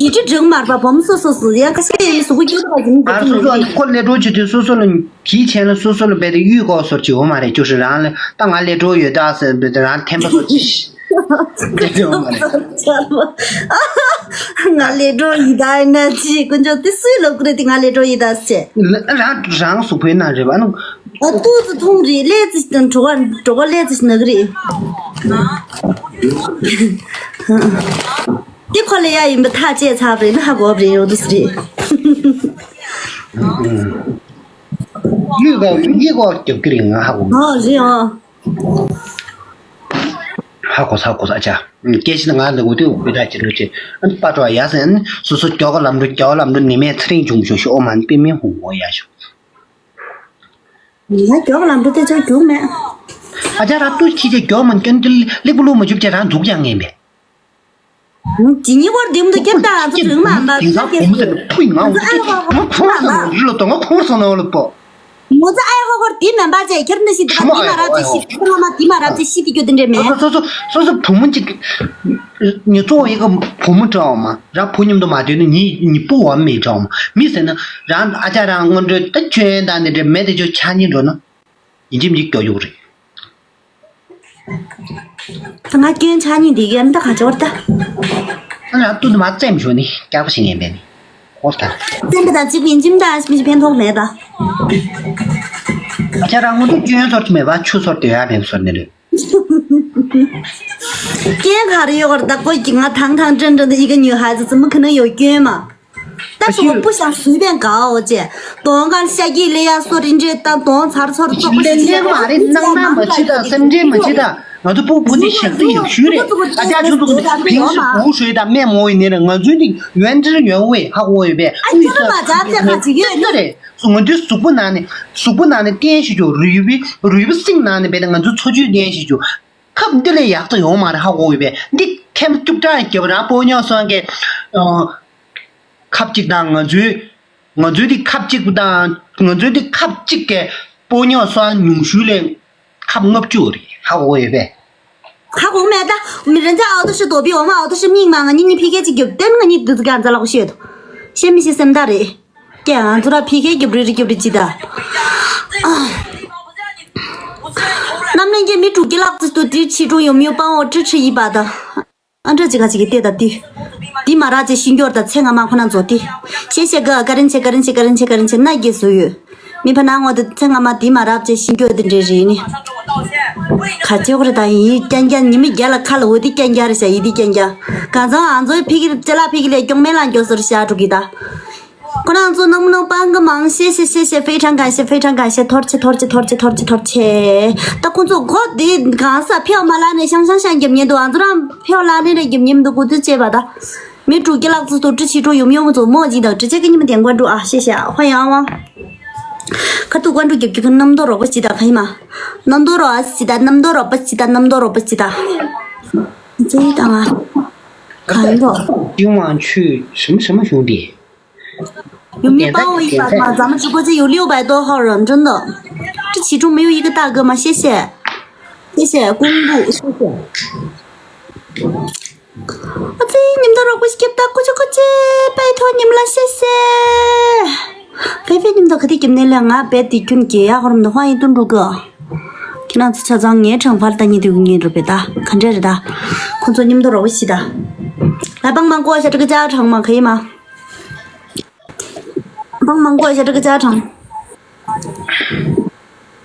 ཡི་གེ་འབྲིང་མར་པ་བོམ་སོ་སོ་སོ་ཡ་ཁ་ཤས་ཡིན་གཟུགས་པོ་སྐྱོ་བ་ཡིན་ཨ་གཟུགས་པོ་ཁོ་ཀླད་ཀོར་བྱེད་དུས་སོ་སོ་ལ་གིས་བྱས་ན་སོ་སོ་ལ་རྦད་དེ་གཡུས་ཀོ་སོར་བྱེད་འོ་མ་རེད། ཅུ་ཧྲི་རང་ལ་ད་ང་ཀླད་ཀོར་ཡོད་ད་ཟེར་རྦད་དེ་རང་འཐེན་པ་སོ་ཅི་ཞིག་རེད་འོ་མ་རེད། ང་ཀླད་ཀོར་ཡི་ད་ཡིན་ན་ཅི་དཀོན་མཆོག་དེ་སུའི་ལབ་ཀྱི་རེད། དེ་ང་ཀླད་ཀོར་ཡི་ད་ཟེར། རང་རང་གཟུགས་པོའི་ནང་རེད་པ་ཨ། ཨ་ཏུ་ཙི་ཐུང་རེད། ཀླད་ཙི་ཞིག་དང་གྲོད་ཁོག་གྲོད་ཁོག་ཀླད་ཙི་ཞིག་ན་གི་རེད། འདི་ཁོ་ལ་ཡ་ཡིན་པ་ཐག་བཅད་ཚར་བ་རེད་ན་ཧ་གོ་བ་རེད། འོ་འདུག་སེ་རེད། ཡིད་ཀོ་ཡིད་ཀོ་རྒྱབ་ཀྱི་རེད་ང་ཧ་གོ། ཨ་རེད་ཨ། ཧ་གོ་ཧ་གོ་ཨ་ཅག་སྐད་ཆ་ང་ལ་འུ་དུ་བེ་ད་ཅི་རུ་ཅི་ཨན་པ་ཏྲོ་ཡ་ཟེར་ཨན་སོ་སོ་ཀྱོ་ག་ལམ་འགྲོ་ཀྱོ་ག་ལམ་འགྲོ་ནི་མེད་ཚེ་རིང་བྱུང་ཤོ་ཤོ་ཨོ་མ་ནི་པི་མི་ཧུང་ངོ་ཡ་ཤོ། ང་མགྱོགས་ལམ་འགྲོ་དེ་ཚོ་རྒྱུག་མེད། ཨ་ཅག་ར་ཏུ་ཁྱི་ཅེ་མགྱོགས་མ་སྐྱོན་ཏི་ལེགས་པོ་ལུག་མ་བཅུག་ཅེ་རང་འཛུགས་ཀྱང་ངན་པས། ཇི་ཉི་བར་དེ་མ་ཐུབ་ཁྱེར་ད་ང་ཚོ་དྲུག་མ་འབབ་དེང་སང་བུ་མོ་དེ་ཕུད་ང་ང་ཚོ་ཨ་ཧོ་ཧོ་ང་ཁོང་སང་ང་རི་ལོ་དོ་ང་ཁོང་སང་ང་ལོ་པོ། ང་ཚོ་ཨ་ཧོ་ཧོར་དེ་མེན་པར་ཅེ་ཁྱེར་འདི་ཤི་དེ་མ་དེ་མ་རབ་ཅེ་ཤི་ཁོ་ལ་མ་དེ་མ་རབ་ཅེ་ཤི་དེ་སྐྱོ་དེ་འདྲས་མེད། སོ་སོ་སོ་སོ་བུ་མོ་གཅིག་ཉི་ཚོ་ཡི་ག་བུ་མོ་འདྲ་བ་མ་རང་བུ་མཉམ་དུ་མ་སྡོད་ན་ཉི་ཉི་སྤུ་བ་མི་འདྲ་བ་མ་མི་ཟེར་ན་རང་ཨ་ཅག་རང་སྔོན་འགྲོ་ད་ཁྱོད་ད་འདི་འདྲ་མེད་དེ་ཆོ་ཆ་ཉིན་འགྲོ་ན་ཡིན་གཅིག་མིན་གཅིག་སྐྱོ་ཡོད་རེད། ད་ང་སྐྱོན་ཆ་ཉིན་འདི་ག་ཡང་ད་ག་ཅོར་ད། ཨ་རང་ཏུ་དུ་མ་བཙེམ་ཞོ་ནི་སྐྱག་པ་ཞིག་ཡིན་པས་ནི་ཧོ་ད། བཙེམ་པ་དང་གཅིག་ཡིན་གཅིག་མིན་ད་ཨ་ཞིག་མི་ཕན་ཐོགས་མེད་ད། ཨ་ཅག་རང་སྔོན་འགྲོ་སྐྱོན་སོར་གྱི་མེད་པ་ཆུ་སོར་དེ་ཡ་མེད་སོར་ནི་རེད། རྐྱེན་ག་རེ་ཡོད་གར་ད་ཀོ་གི་ང་ཐང་ཐང་ཀྲན་ཀྲན་ད་ཡི་ག་ཉོས་ཧ་ཙི་ཙི་མི་ཁ་ན་ཡོད་སྐྱོན་མ། ད་ཨ་ཤི་སོ་པུ་ཤ་སུས་བན་གའོ་ཅེ། དོང་ཁང་ཤ་ཀི་ལེ་ཡ་སོ་རིན་ཅེ་ད་དོང་ཚར་ཚོར་ཙོག་པ་ལེ་ཤི་ལེ་མ་རེད་སྣང་ན་མ་ཕྱི་ད་སེམས་ཁྲལ་མ་བྱེད་ད། ང་ཚོ་སྤུ་གུ་དེ་ཞག་ཏུ་ཡག་ཤོས་རེད། ཨ་ཅག་ཆུ་ཚོད་ཕིང་ཤི་བུ་ཤོས་ད་སྨན་མོ་ཡིན་ནི་རེད། ང་ཚོའི་ནི་ཡོན་ཏྲེར་ཡོན་ཝེ་ཧ་གོ་ཡོད་པས། ཨ་ཅག་མ་ཅག་ཅག་ཁ་ཅིག་ཡོད་ནི་རེད། ང་ཚོའི་གཟུགས་པོ་ནང་ནས་གཟུགས་པོ་ནང་ནས་བསྟན་ཞིག་ཅོ་རུས་པའི་རུས་པའི་སེམས་ནང་ནས་བས་ན་ང་ཚོའི་འཚོ་བཅུད་བསྟན་ཞིག་ཅོ། ཁབ་འདི་ལས་ཡག་ཙམ་ཡོང་མ་རེད་ཧ་གོ་ཡོད་པས། འདི་ཁེམ་ཅུབ་ཀྲང་རྒྱབ་རང་སྤོ་ཉོ་སོང་གི། ཁབ་གཅིག་དང་ང་ཚོའི་ང་ཚོའི་འདི་ཁབ་གཅིག་དང་ང་ཚོའི་འདི་ཁབ་གཅིག་གི་སྤོ་ཉོ་སོང་ཉུང་ཤོས་ལས་ཁབ་ལྔ་བཅུ་རེད་ཧ་གོ་ཡོད་པས། ཧ་གོ་མེད་ད། མི་རན་ཆ་ཨའོ་ཏོ་ཤི་དོ་པི་འོ་མ་ཨའོ་ཏོ་ཤི་མིག་མ་ང་གཉིས་གཉིས་ཕི་ཁེ་གཅིག་རྒྱབ་དེ་ང་གཉིས་འདི་ཚོ་ག་ཛ་ལག་ཤེས་དོ། ཤེས་མི་ཤེས་སེམས་ད་རེད། ཀྱེ་ང་ཚོ་ར་ཕི་ཁའི་རྒྱབ་རི་རི་རྒྱབ་རི་ཅི་ད། རྣམ་གླིང་གི་མི་དྲུག་གི་ལག་ཙི་ཏུ་ཏི་ཆི་ཀྲུང་ཡོམ་ཡོ་པང་འོ་ཀྲི་ཁྲི་ཡི་པ་ད། ཨ་འདྲ་ཅི་ག་ཅི་གི་ཏེ་ད་ཏི། ཏི་མ་ར་ཅི་ཤིང་སྐྱོར་ད་ཚེ་ང་མ་ཁོ་ན་ཛོ་ཏི། ཤེ་ཤེ་ག་ཀ་རིན་ཆེ་ཀ་རིན་ཆེ་ཀ་རིན་ཆེ་ཀ་རིན་ཆེ་ན་གི་སུ་ཡོད། མི་ཕ་ན་ངོ་ཏི་ཚེ་ང་མ་ཏི་མ་ར་ཅི་ཤིང་སྐྱོར་ཏི་འདྲེ་རི་ནི། ཁ་ཅེ་ཁོ་རེ་ད་ཡིན་ཀྱང་ཀྱང་ཉི་མི་རྒྱ་ལ་ཁ་ལ་འོ་ཏི་ཀྱང་ཀྱང་རེ་ཤ་ཡི་ཏི་ཀྱང་ཀྱང་། གང་ཚང་ཨ་ཛོ་ཕི་གི་ཅ་ལ་ཕི་གི་ལས་ཀྱོང་མེ་ལ་འགྱོ་སོར་ཤ་ཀྲུ་གི་ད། ཁོ་རང་ཚོ་ནམ་ནམ་པང་གི་མང་ཤེས་ཤེས་ཤེས་ཤེས་ཧྥེ་ཁྲང་གང་ཤེས་ཧྥེ་ཁྲང་གང་ཤེས་ཐོར་ཆེ་ཐོར་ཆེ་ཐོར་ཆེ་ཐོར་ཆེ་ཐོར་ཆེ། ད་ཁོ་ཚོ་གོ་དེ་གང་ས་ཕེའོ་མ་ལ་ནས་ཤང་ཤང་ཤང་རྒྱབ་ཉེ་འདུག་ཨ་ཚོ་རང་ཕེའོ་ལ་ནས་རེ་རྒྱབ་ཉེ་འདུག་གོ་དུ་བྱས་པ་ད། མི་དྲུག་གི་ལག་ཚོ་དུ་ཀྲི་ཆི་ཀྲུ་ཡོམ་ཡོམ་ཚོ་མོ་ཅིག་དང་ཀྲི་ཆེ་གི་ཉི་མ་དེང་ཀོན་ཀྲུ་ཨ་ཤེས་ཤེས་ཧོ་ཡང་བ། ཁ་ཐུག་ཀོན་ཀྲུ་རྒྱབ་ཀྱི་ཁོ་རྣམ་རྟོག་རོགས་པ་ཅི་ད་ཁ་ཡིན་མ། རྣམ་རྟོག་རོགས་ཨ་ཅི་ད་རྣམ་རྟོག་རོགས་པ་ཅི་ད་རྣམ་རྟོག་རོགས་པ་ཅི་ད། ཅི་ད་ང་། གང་ཡིན་རོགས། ཡུང་ཝང་ཆུ་ཞིམ་ཞིམ་བྱུང་དེ། 有没有帮我一把嘛？咱们直播间有六百多号人，真的。这其中没有一个大哥吗？谢谢，谢谢公布，谢谢。ཨ་ཙི་ཉིམ་ཐོ་རོགས་པ་ཞིག་སྐྱབས་ད་ཀུ་ཅི་ཀུ་ཅི་拜托你们了，谢谢。 ཕེ་ཕེ་ཉིམ་ཐོ་ག་དེ་སྐྱབས་ནས་ལ་ང་བེད་དེ་ཁྱོད་ཀྱི་ཡ་ཧོར་མ་དུ་ཧོ་ཡིན་ཏུན་འགྲོ་གི། ཁྱེད་རང་ཚོ་ཆ་ཚང་ངའི་གྲངས་འཕར་ད་ཉིད་དུ་ངེས་འགྲོ་བེ་ད་ག་འདྲ་རེད་ད། ཁོ་ཚོ་ཉིམ་ཐོ་རོགས་པ་ཞིག་ད། ལ་པང་མང་ཀོ་ཤ་ཀྲི་ཀ་ཅག་གྲངས་མ་ག་ཡི་མ། ལ་པང་མང་ཀོ་ཤ་ཀྲི་ཀ་ཅག་གྲངས།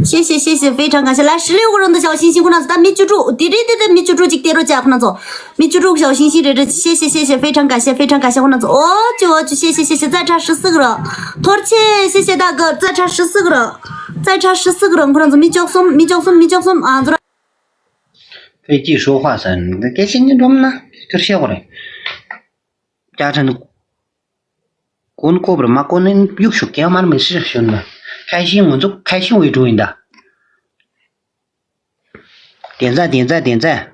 谢谢谢谢，非常感谢。来，十六个人的小心心，ཁོང་རྣམ་ཚོ་ད་མི་བཅུ་དྲུག་དེ་རེད་དེ་དེ་མི་བཅུ་དྲུག་ཅིག་སྟེར་རོགས་བྱ། ཁོང་རྣམ་ཚོ་མི་བཅུ་དྲུག་小心心་རེ་རེ། 谢谢谢谢，非常感谢，非常感谢。ཁོང་རྣམ་ཚོ་ཨོ་ཅོ་ཨོ་ཅོ། 谢谢谢谢，再差十四个人。 ཐོར་ཆེ། 谢谢大哥，再差十四个人。 再差十四个人。 ཁོང་རྣམ་ཚོ་མི་བཅུ་གསུམ། མི་བཅུ་གསུམ། མི་བཅུ་གསུམ། ཨ་ཚོ་ར། 飞机说话声，你这开心你懂吗？这是笑话嘞。家政 གོན་ཀོབ་ར་མ་གོན་ནི་གཡུག་ཤུགས་རྒྱག་མར་མི་སྲིད་ཞུ་ན། 开心 ང་ཚོ་开心 འོས་འགྲོ་ཡིན་ད། བདེན་ཚ་བདེན་ཚ་བདེན་ཚ།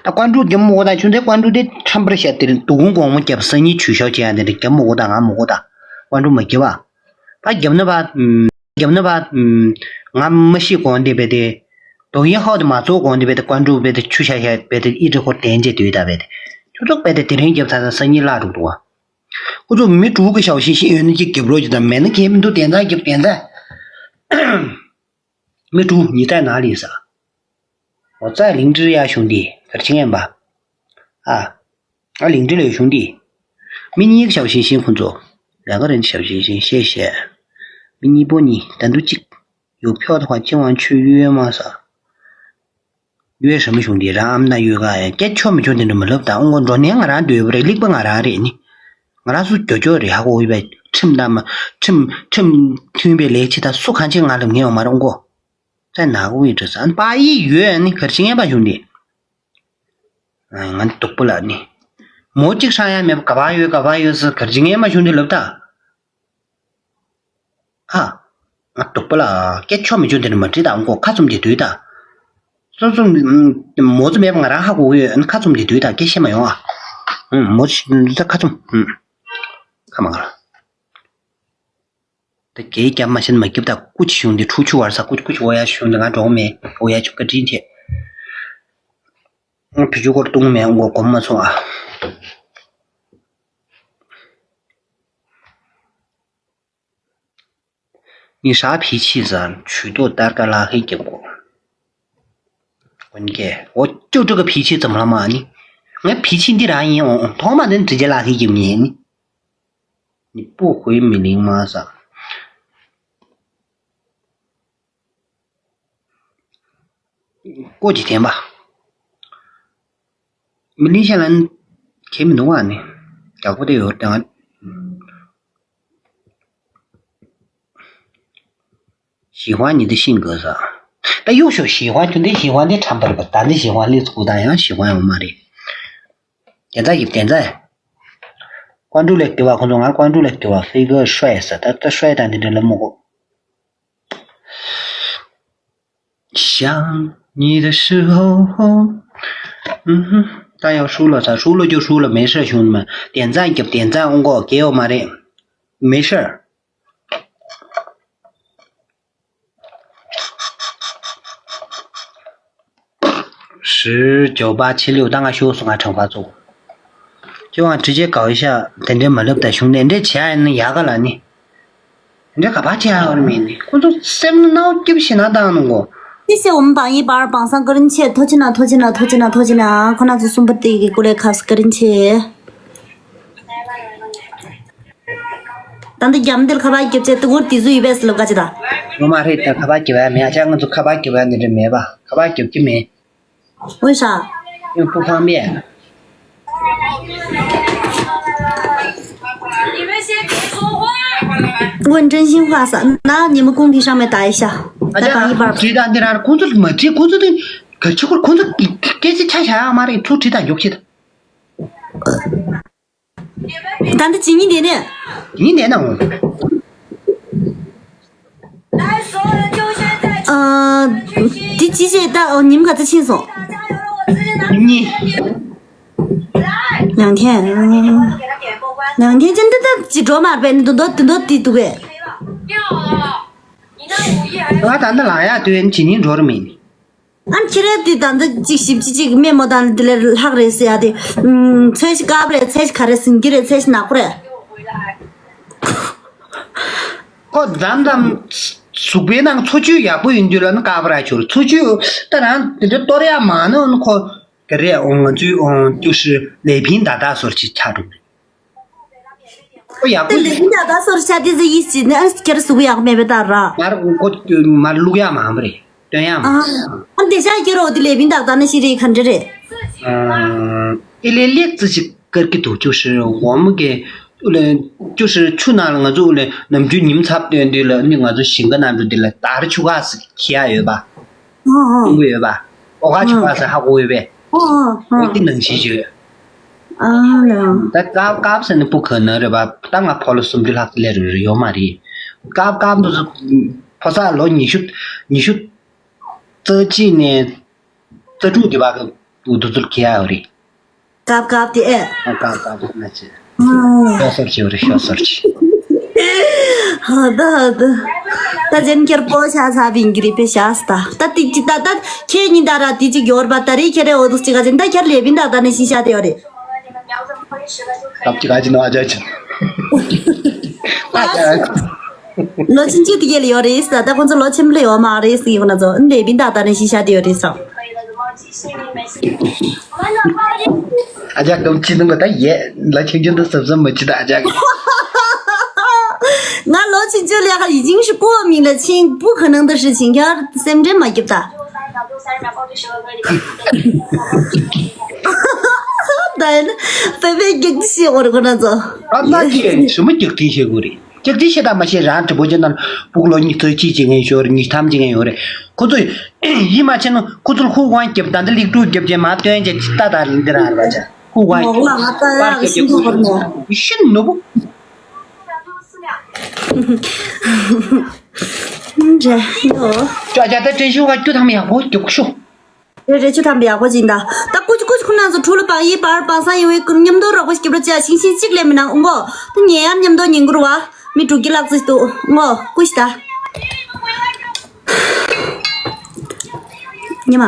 ད་ཀོན་ཀྲུག་རྒྱབ་མོ་གོ་ད་ཆུ་ཚོད་ཀོན་ཀྲུག་དེ་ཁྲམ་པར་བཤད་དེ་རིང་དུ་གུང་གོང་མོ་རྒྱབ་སང་ཉིན་ཆུ་ཤོག་བྱེད་ཡ་དེ་རིང་རྒྱབ་མོ་གོ་ད་ང་མོ་གོ་ད། ཀོན་ཀྲུག་མ་རྒྱབ་བ། ཕ་རྒྱབ་ན་ཕ། རྒྱབ་ན་ཕ། ང་མ་ཤི་གོང་དེ་བས་དེ། དོ་ཡིན་ཧའོ་དེ་མ་ཚོ་གོང་དེ་བས་དེ་ཀོན་ཀྲུག་བས་དེ་ཆུ་ཤ་ཤ་བས་དེ་ཨི་འདྲ་ཁོ་དན་ཅེ་དུས་ད་བས་དེ། ཆུ་ཚོགས་བས་དེ་དེ་རིང་རྒྱབ་ཚ་ཚ་སང་ཉིན་བརླག་འགྲོ་འདུག་བ། ཁོ་ཚོ་མི་དྲུག་གི་ཞའོ་ཤིང་ཤིང་ཡོད་ན་གཅིག་རྒྱབ་རོགས་ཀྱི་དང་མེད་ན་གལ་མི་འདུག་བདེན་ཚ་རྒྱབ་བདེན་ཚ། མི་དྲུག་ཉི་ཏའི་ནང་ལ་ཡིན་ས། འོ་ཙ་ལིང་ཀྲི་ཡ་གཞུང་འདི་གར་ཆི་ངན་པ། ཨ། ཨ་ལིང་ཀྲི་ལ་ཡོད་གཞུང་འདི། མི་གཉིས་ཀྱི་ཞའོ་ཤིང་ཤིང་ཁོ་ཚོ། ལས་ཀ་རེན་ཞའོ་ཤིང་ཤིང་ཤེས་ཤེས། མི་གཉིས་པོ་གཉིས་ད་འདུག་གཅིག་ཡོད་ཕྱོགས་དང་ཅི་ཝང་ཆུ་ཡོད་མ་ས། ཡོད་ཧྲ་མི་གཞུང་འདི་རང་ཨམ་ན་ཡོད་ག་ཡ་སྐད་ཆོ་མི་ཆོ་འདི་འདྲ་མ་ལབ་ད་ཨོང་གོ་འགྲོ་ནས་ང་རང་འདོད་པ་རེད། ལིག་པ་ང་རང་རེད་ནི། ང་རང་སུ་གྱོ་གྱོ་རེད་ཧ་གོ་ཡོད་པའི་ཁྲིམས་དང་མ་ཁྲིམས་ཁྲིམས་མཐུན་པའི་ལས་བྱེད་དང་སུ་གང་ཆེ་ང་ལབ་ངེས་ཡོང་མ་རེད་ཨོང་གོ། ཙེ་ན་གོ་ཡི་འདྲ་ས་ཨན་པ་ཡི་ཡོད་ཨ་ནི་གར་ཆི་ངན་པ་གཞུང་འདི། ང་ནི་སྡུག་པོ་ལ་ནི། མོ་གཅིག་ཧྲང་ཡ་མེད་པ་ག་པ་ཡོད་ག་པ་ཡོད་ཟེར་གར་ཆི་ངན་པ་གཞུང་འདི་ལབ་ད། ཨ། ང་སྡུག་པོ་ལ་སྐད་ཆོ་མི་ཆོ་འདི་ནི་མ་བྲིས་དང་ཁོ་ཁ་བཙུམ་གྱི་དུས་ད། སོ་སོ་མོ་ཚོ་མེད་པ་ང་རང་ཧ་གོ་གི་ཡོད་ཨ་ནི་ཁ་བཙུམ་གྱི་དུས་ད་སྐད་བཤད་མ་ཡོང་ཨ། མོ་ཚོ་ཁ་བཙུམ། ཁ་མ་ག་ལ། ད་གེ་རྒྱབ་མ་ཤེས་ན་མ་རྒྱབ་ད་ཀུ་ཅི་གཞུང་འདི་ཁྲུ་ཆུ་བར་ས་ཀུ་ཅི་ཀུ་ཅི་འོ་ཡ་གཞུང་འདི་ང་འགྲོ་མེད་འོ་ཡ་ཆུ་བཀའ་དྲིན་ཆེ། ང་བི་ཆུ་སྐོར་བཏུང་མེད་འོ་གོམ་མ་སོང་ཨ། ཉི་ཧྲ་ཕི་ཆི་ཟ་ཆུ་ཏོ་ཏར་ཀ་ལ་ཧེ་རྒྱབ་གོ། ཀུན་ཀེ་འོ་ཅོ་ཅོ་ག་ཕི་ཆི་ཙམ་ལ་མ་ནི། ང་ཕི་ཆི་འདི་རང་ཡིན་འོ་ཐོག་མ་ནི་འདྲི་རྒྱ་ལ་ཧེ་རྒྱབ་ངེས་ནི། 你不回米林吗？啥？过几天吧。米林现在给米的话呢，找不到有等。喜欢你的性格是吧？但又说喜欢，就那喜欢的长本吧，咱的喜欢，你鼓捣样喜欢我嘛的。点赞一点赞。关注了对吧？观众啊，关注了对吧？飞哥帅死，他他帅，但你这人么个。想你的时候，嗯哼，咱要输了，咱输了就输了，没事，兄弟们，点赞给点赞，我给我妈的，没事儿。 十九八七六ད་ང་ཤོག་སོང་ང་དྲང་པ་ཚོ། ཁྱེད་དབང་ཁྲི་ཆེ་གའོ་ཤ་དེ་འདྲའི་མ་ལབ་ད་གཞུང་ནས་འདྲ་བྱས་ཡིན་ན་ཡག་ག་ལ་ནི། འདྲ་ག་པ་བྱས་ཡོད་མེད་ནི་ཁོ་ཚོ་སེམས་ནང་སྐྱིབ་ཞེ་ན་བཏང་ནོ་གོ། 谢谢我们榜一榜二榜三个人切，托起呢，托起呢，托起呢，托起呢，ཁོ་ན་ཚོ་གསུམ་པ་དེ་གི་ཀུ་ལེ་ཁབ་སི་个人切。 ད་འདི་རྒྱབ་འདིར་ཁ་པར་རྒྱབ་ཆེད་དུ་འུར་དེ་ཚོ་ཡོད་པས་ལབ་ག་ཅི་ད། ངོ་མ་རེད་ད་ཁ་པར་རྒྱབ་ཡ་མེད་ཨ་ཅག་ང་ཚོ་ཁ་པར་རྒྱབ་ཡ་འདི་འདྲ་མེད་པ་ཁ་པར་རྒྱབ་ཀྱི་མེད། 为啥？ ཡང་ཕུ་ཕང་མེད། 问真心话啥？那你们公屏上面打一下。 ཨ་ཅག་ང་ཚོ་བྲིས་ད་འདི་རང་ཁོང་ཚོ་མ་བྲིས་ཁོང་ཚོ་དེ་ག་ཆི་ཁོ་ཁོང་ཚོ་སྐད་ཆ་ཆ་བཞག་ཡ་མ་རེད་ཚུར་བྲིས་ད་མགྱོགས་ཆེད། ད་འདི་ཇི་སྙིང་ལྡན་ནས། ཇི་སྙིང་ལྡན་ན་འོང་། ཨ། འདི་ཅི་བྱེད་ད་ཨོ་ཉིན་ག་ཚོད་ཕྱིན་སོང་། ཉིན་གཉིས། ནང་ཐེན། ནང་ཐེན་ཅན་འདི་ད་ཅི་འགྲོ་མ་རེད་པས་ནི་དུ་འདོད་དུ་འདོད་དི་འདུག་གས། ང་ད་ནི་ལ་ཡ་དུས་ཡན་ཇི་སྙིང་འགྲོ་ར་མེད་ནི། ཨ་ཁྱེད་རེ་དེ་ད་འདི་གཅིག་ཞིབ་ཅི་གཅིག་སྨན་མོ་དང་དེ་ལས་ལྷག་རེད་ཟེར་ཡ་དེ། ཚད་ཞིག་དཀར་པོ་རེད་ཚད་ཞིག་ག་རེ་ཟིན་གྱི་རེད་ཚད་ཞིག་ནག་པོ་རེད། ཁོ་མཚམས་མཚམས་གཟུགས་པོའི་ནང་འཚོ་བཅུད་ཡག་པོ་ཡིན་དུས་ལ་ནི་དཀར་པོ་ར་གྱུར་འཚོ་བཅུད་ད་རང་དེ་འདྲ་གཏོར་ཡ་མ་ནི་ཨོ་ནི་ཁོ་ག་རེ་ཨོ་ང་ཚོའི་ཨོ་ཀྱུ་ཧྲི་ལས་ཕིན་ད་ད་སོར་ཅིག་ཆགས་འགྲོ་གི་རེད། ཁོ་ཡག་པོ། དེ་ལས་ཀྱི་ད་ད་སོར་ཤ་དེ་ཟེར་ཡིས་ཅི་ནས་ཨ་ཁྱེར་སུ་ཡག་མེད་པའི་ད་ར། མར་ཁོ་མར་བླུག་ཡག་མ་འམ་རེད། སྟོན་ཡག་མ། ཨ་འདི་ཤ་ཁྱེར་འོ་དེ་ལས་བིན་ད་ད་ནི་ཤི་རེད་ག་འདྲ་རེད། ཨ་ཨེ་ལེ་ལེགས་ཙི་ཞིག་དཀར་གི་འདུག་ཅོ་ཧྲི་འོ་མོ་གི་ཨུ་ལེ། ཅོ་ཧྲི་ཆུ་ནང་ལ་ང་ཚོ་ཨུ་ལེ་ནམ་རྒྱུན་ཉིམ་ཚབ་སྟོན་དུས་ལ་ནི་ང་ཚོ་ཞིང་ཁ་ནང་འགྲོ་དུས་ལ་དར་ཆུ་ཁ་སི་ཁྱི་ཡ་ཡོད་པ། ཨོ་ཨོ། ཡོད་པ། ཨོ་ཁ་ཆུ་ཁ་སི་ཧ་གོ་ཡོད་པས། ཨོ་ཨོ་ཨོ། འོ་དེ་ནང་བཞིན་བྱོས། ཨ་ལ། ད་ཀབ་ཀབ་ཟེར་ནི་སྤུ་ག་ནང་རེད་པ། ད་ང་ཕོ་ལོ་སུམ་ཅུ་ལྷག་ཙམ་ལས་རེ་རེ་ཡོད་མ་རེད། ཀབ་ཀབ་འདུག་ཕོ་གསར་ལོ་ཉི་ཤུ་ཉི་ཤུ་རྩ་གཅིག་ནས་རྩ་དྲུག་དེ་བར་གི་འདུག་ཚུལ་ཁྱེར་ཡོད་རེད། ཀབ་ཀབ་དེ་ཨེ། ཀབ་ཀབ་ན་ཆེ། ཤོ་སོར་ཆེ་བ་རེད། ཤོ་སོར་ཆེ། ཧ་ད་ཧ་ད། ད་ཅན་ཁྱེར་པོ་ཆ་ཚ་བིན་གི་རི་པེ་ཤ་སྟ། ད་ཏིག་ཅི་ད་ད་ཁྱེད་གཉིས་ད་ར་ཏི་ཅི་གྱོར་པ་ད་རི་ཁྱེད་རེ་འོ་དུ་ཅི་ག་ཅན་ད་ཁྱེར་ལེ་བིན་ད་ད་ནི་ཤི་ཤ་དེ་ཡོད་རེད། ད་ཅི་ག་ཅི་ནོ་ཨ་ཅག་ཅི། ཨ་ཅག་ལོ་ཆུང་ཆུང་དེ་གས་ལ་ཡོད་རེད་ཟེར། ད་ཁོང་ཚོ་ལོ་ཆེན་པོ་ལ་ཡོད་མ་རེད་ཟེར་གྱི་ཡོད་ན་ཚོ་འདི་བིན་ཏག་ཏག་ནས་ཤི་ཤ་དེ་ཡོད་རེད་ཟེར། ཨ་ཅག་གམ་ཅི་འདུག་ག་ད་ཡས་ལ་ཆུང་ཆུང་དུ་ཟབ་ཟབ་མ་ཅི་ད་ཨ་ཅག་ང་ལོ་ཆུང་ཆུང་ལས་ཧ་ཡི་ཅིང་ཧྲི་ཀོ་མིང་ལ་ཆིང་པུ་ཁ་ནང་དུ་ཧྲི་ཆིང་ཁྱར་སེམས་ཁྲལ་མ་རྒྱབ་ད། ད་ཡིན་ན་པེ་པེ་གེགས་ཤེས་འོར་ཁོ་ན་ཚོ། ཨ་ད་ཅི་ཡིན་ཞུ་མ་རྒྱག་དེ་ཤེས་དགོས་རེད། ཀྱག་ཏི་ཤེས་དང་མ་ཤེས་རང་དྲི་བོ་ཅན་དང་ཕུག་ལོ་གཉིས་ཚོད་གཅིག་བྱེད་མཁན་ཞོར་གཉིས་ཐམ་བྱེད་མཁན་ཡོད་རེད། ཁོ་ཚོས་ཡིད་མ་ཆེས་ན་ཁོ་ཚོར་ཧུ་ཝང་རྒྱབ་ད་འདི་ལིག་ཀྲུ་རྒྱབ་བྱས་མ་སྟོན་བྱས་ཅི་ལྟ་ད་འདི་རང་རེད་བ་ཅག་ཧུ་ཝང་མོག་ལ་ང་ལྟ་ཡག་ཤིན་ཏུ་ཧོར་མོ། ཤིན་ནུ་བུ། རེད་ཡོ། ཅོ་ཅ་ད་དྲན་ཤུ་ག་ཀྱུ་ཐམ་ཡག་པོ་རྒྱུག་ཤོག་རེ་རེ་ཆུ་ཐམ་པའི་ཡག་པོ་ཅིག་ད། ད་ཀུ་ཅི་ཀུ་ཅི་ཁོ་ན་ཚོ་ཕྲུ་ལ་པང་ཡིན་པར་པང་སང་ཡོད་བའི་ཀུན་མཉམ་དུ་རོགས་པ་སྐྱིབ་ར་ཅག་ཤིང་ཤིང་གཅིག་ལས་མི་ནང་ཨུང་གོ། ད་ཉེ་ཡར་མཉམ་དུ་ཉིན་གུར་བ། མི་དྲུག་གི་ལག་རྩིས་འདུག་ཨུང་གོ་ཀུ་ཤི་ད། ཉི་མ།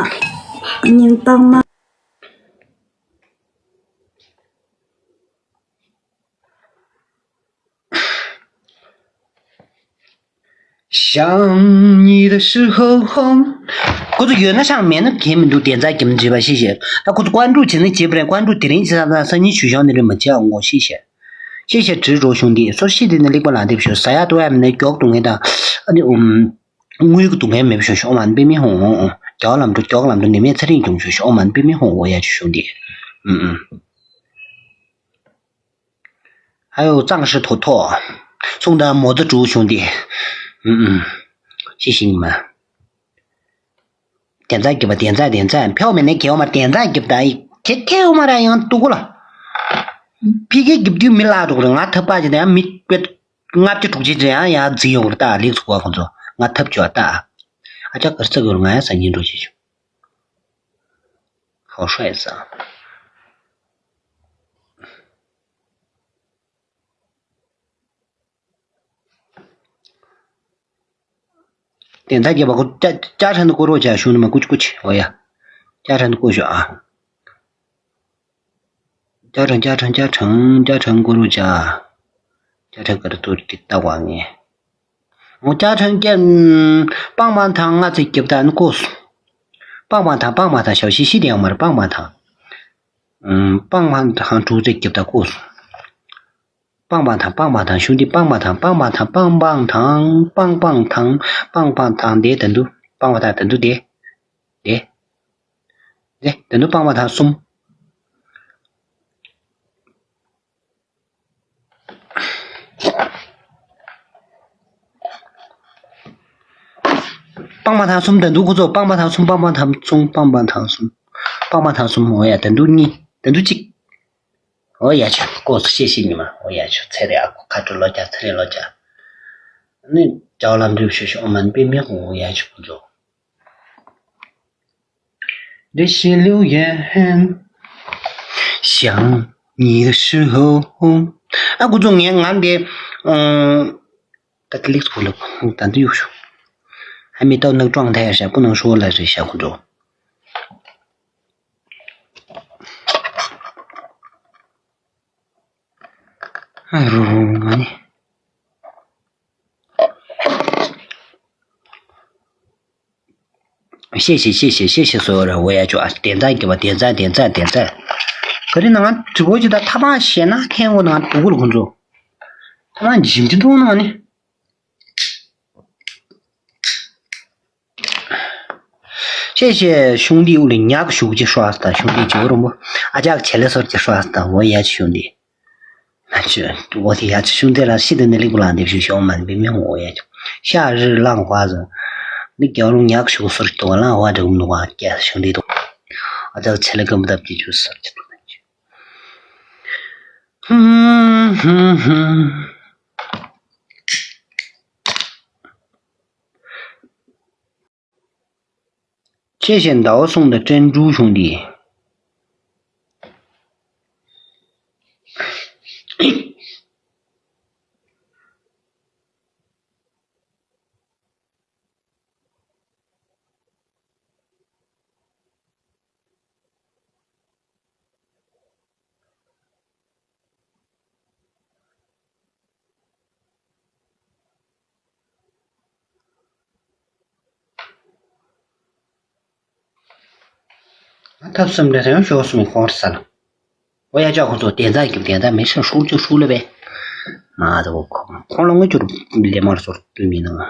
ཉིན་པང་མ། ཞང་ཉིད་ཧྲི་ཧོ་ཧོ། ཁོ་ཚོ་ཡོད་ན་ཤང་མེད་ན་གལ་མི་འདུག་དེ་ཚ་གྱིམ་བྱེད་པ་ཤེས་ཤེས། ད་ཁོ་ཚོ་ཀོན་ཀྲུག་བྱེད་ན་བྱེད་པ་རེད། ཀོན་ཀྲུག་དེ་རིང་བྱེད་ས་ས་ཉིན་ཆུ་ཤང་ནི་རེད་མ་བྱེད་ཨང་གོ་ཤེས་ཤེས། ཤེས་ཤེས་བྲིས་རོགས་གཞུང་འདི་སོར་ཤེས་དེ་ནི་ལེགས་པ་ལ་འདེབས་ཤོག་ཟ་ཡ་ཏོ་ཡ་མི་ནི་མགྱོགས་འདུག་ངེས་དང་ཨ་ནི་ཨུམ། དངུལ་གྱི་སྡུག་བསྔལ་མེད་པ་ཞུ་ཞུ་ཨོ་མ་ནི་པི་མི་ཧོང་ཨོ་ཨོ། རྒྱ་བ་ལམ་འགྲོ་མགྱོགས་ལམ་འགྲོ་ནི་མེད་ཚེ་རིང་གྱོང་ཞུ་ཞུ་ཨོ་མ་ནི་པི་མི་ཧོང་ཨོ་ཡ་ཆུ་ཤོང་འདི། ཨུམ་ཨུམ། ཨ་ཡོ་གཙང་ཧྲི་ཐོ་ཐོ། སུང་དང་མོ་ཙི་ཀྲུའུ་ཤོང་འདི། ཨུམ་ཨུམ། ཤི་ཤིང་མ། དེ་ཚ་གི་བ་དེ་ཚ་དེ་ཚ་ཕེའོ་མེ་ནེ་གེའོ་མ་དེ་ཚ་གི་བ་ད་ཡི་ཁེ་ཁེའོ་མ་ར་ཡང་ཏུ་གུ་ལ། ཕི་གེ་གི་བ་དུ་མི་ལ་རུག་ར་ང་ཐབ་པ་ཅི་ད་ཡང་མི་པེ། ལྔ་བཅུ་དྲུག་ཅུ་ཅན་ཡང་ཡང་རྫི་ཡོང་ར་ད་ལེགས་ཚུགས་པ་ཁོང་ཚོ་ང་ཐབ་ཅོ་ད། ཨ་ཅག་གར་ཚ་གུར་ང་ཡང་ས་ཉིན་འགྲོ་ཅི་ཆུ། ཧོ་ཧྲེ་ས། དེ་ད་རྒྱབ་པ་ཁོ་ཅ་ཅ་ཁྲ་ནི་ཀོ་རོ་ཅ་ཤུ་ནི་མ་ཀུ་ཅི་ཀུ་ཅི་ཨོ་ཡ། ཅ་ཁྲ་ནི་ཀོ་ཤོ་ཨ། ཅ་ཁྲ་ཅ་ཁྲ་ཅ་ཁྲ་ཅ་ཁྲ་ཀོ་རོ་ཅ། ཅ་ཁྲ་ཀར་ཏུར་ཏི་ཏ་བ་ངེ། ཨོ་ཅ་ཁྲ་ཀྱ། པང་མ་ཐང་ང་ཚེ་རྒྱབ་ད་ནི་ཀོ་སུ། པང་མ་ཐང་པང་མ་ཐང་ཞའོ་ཤི་ཤི་དེ་ཡང་མར་པང་མ་ཐང་། པང་མ་ཐང་དྲུག་ཚེ་རྒྱབ་ད་ཀོ་སུ། པང་པང་ཐང་པང་པང་ཐང་ཞུ་འདི་པང་པང་ཐང་པང་པང་ཐང་པང་པང་ཐང་པང་པང་ཐང་པང་པང་ཐང་དེ་ད་འདུ་པང་པང་ཐང་ད་འདུ་དེ་དེ་དེ་ད་འདུ་པང་པང་ཐང་གསུམ། པང་པང་ཐང་གསུམ་ད་འདུ་ཁོ་ཚོ་པང་པང་ཐང་གསུམ་པང་པང་ཐང་གསུམ་པང་པང་ཐང་གསུམ་པང་པང་ཐང་གསུམ་འོ་ཡ་ད་འདུ་གཉིས་ད་འདུ་གཅིག་ཨོ་ཡ་ཆུ་ཀོ་སུ་ཤེས་ཤེས་ཉི་མ་ཨོ་ཡ་ཆུ་ཚེ་རེ་ཨ་ཁུ་ཁ་ཏུ་ལོ་ཀྱ་ཚེ་རེ་ལོ་ཀྱ་ནི་ཅའོ་ལམ་འགྲུབ་ཤོ་ཤོ་ཨོ་མན་པི་མི་ཧུང་ཨོ་ཡ་ཆུ་ཀུ་ཇོ། འདི་ཤི་ལུ་ཡན་ཧན་ཞང་ཉི་ཧྲི་ཧོ་ཧོ། ཨ་ཀུ་ཇོ་ངས་ང་འདི་ཨ་ད་ལིག་ཚུ་ལ་ད་འདི་ཡུག་ཤོ། ཧ་མི་ཏོ་ནག་ཀྲོང་ཐ་ཡ་ཤ་པུ་ནང་ཤོ་ལ་རེ་ཤ་ཀུ་ཇོ། ཨ་རུ་རུ་ང་ནི། ཤེས་ཤེས་ཤེས་ཤེས་ཤེས་ཤེས་སོ་ར་འོ་ཡ་ཅོ་ཨ་དེ་ཚ་གི་བ་དེ་ཚ་དེ་ཚ་དེ་ཚ། ག་རི་ནང་དྲི་བོ་ཅི་ད་ཐ་མ་ཤེས་ན་ཐེན་གོ་ནང་དུ་གུ་ལ་ཁོང་ཚོ། ཐ་མ་འཇིམ་གྱི་འདུག་ན་ནི། ཤེས་ཤེས་གཞུང་འདིའི་དབུ་ལ་ཉག་གཞུག་ཅིག་ཧྲོ་ཨ་སྟ། གཞུང་འདིའི་ཇོ་རུམ་པོ་ཨ་ཅག་བྱེད་ལས་སོར་གྱི་ཧྲོ་ཨ་སྟ། འོ་ཡ་ཆི་གཞུང་འདི། ཨ་ཆི། འོ་དེ་ཡ་ཆི་གཞུང་དེ་ལ་ཤི་དེ་ནི་ལིག་པུ་ལང་འདེབས་ཞུ་ཤོག་མ་འབི་མི་འོ་ཡ་ཆི། ཤ་རི་ལང་ཧ་ཟ། ནི་རྒྱ་རུང་ཉག་གཞུག་སོར་གྱི་དོ་ལང་ཧ་འབྲི་གུམ་ནུ་ཧ་སྐྱ་གཞུང་འདི་དོ། ཨ་ཅག་བྱེད་ལས་གམ་བུ་བཏབ་ཀྱི་ཆུ་སོར་གྱི་དོ། ཧུམ་ཧུམ་ཧུམ། ཁྱེད་བཞིན་ཟླ་བ་གསུམ་དང་སྤྲན་ཕྲུག་བྱུང་སྟེ། ང་ཐབས་སམ་འདྲ་ཡང་ཤོག་སུམ་ཁོང་ས་ལ། ཨོ་ཡ་ཅག་ཁོ་ཚོ་དེ་ཚ་གི་དེ་ཚ་མི་ཤ་ཧྲུག་ཅུ་ཧྲུག་ལེ་བས། མ་ད་གོ་ཁོང་ཁོང་ལ་ངོ་ཅུར་ལེ་མར་ཟོར་དུ་མི་ནང་།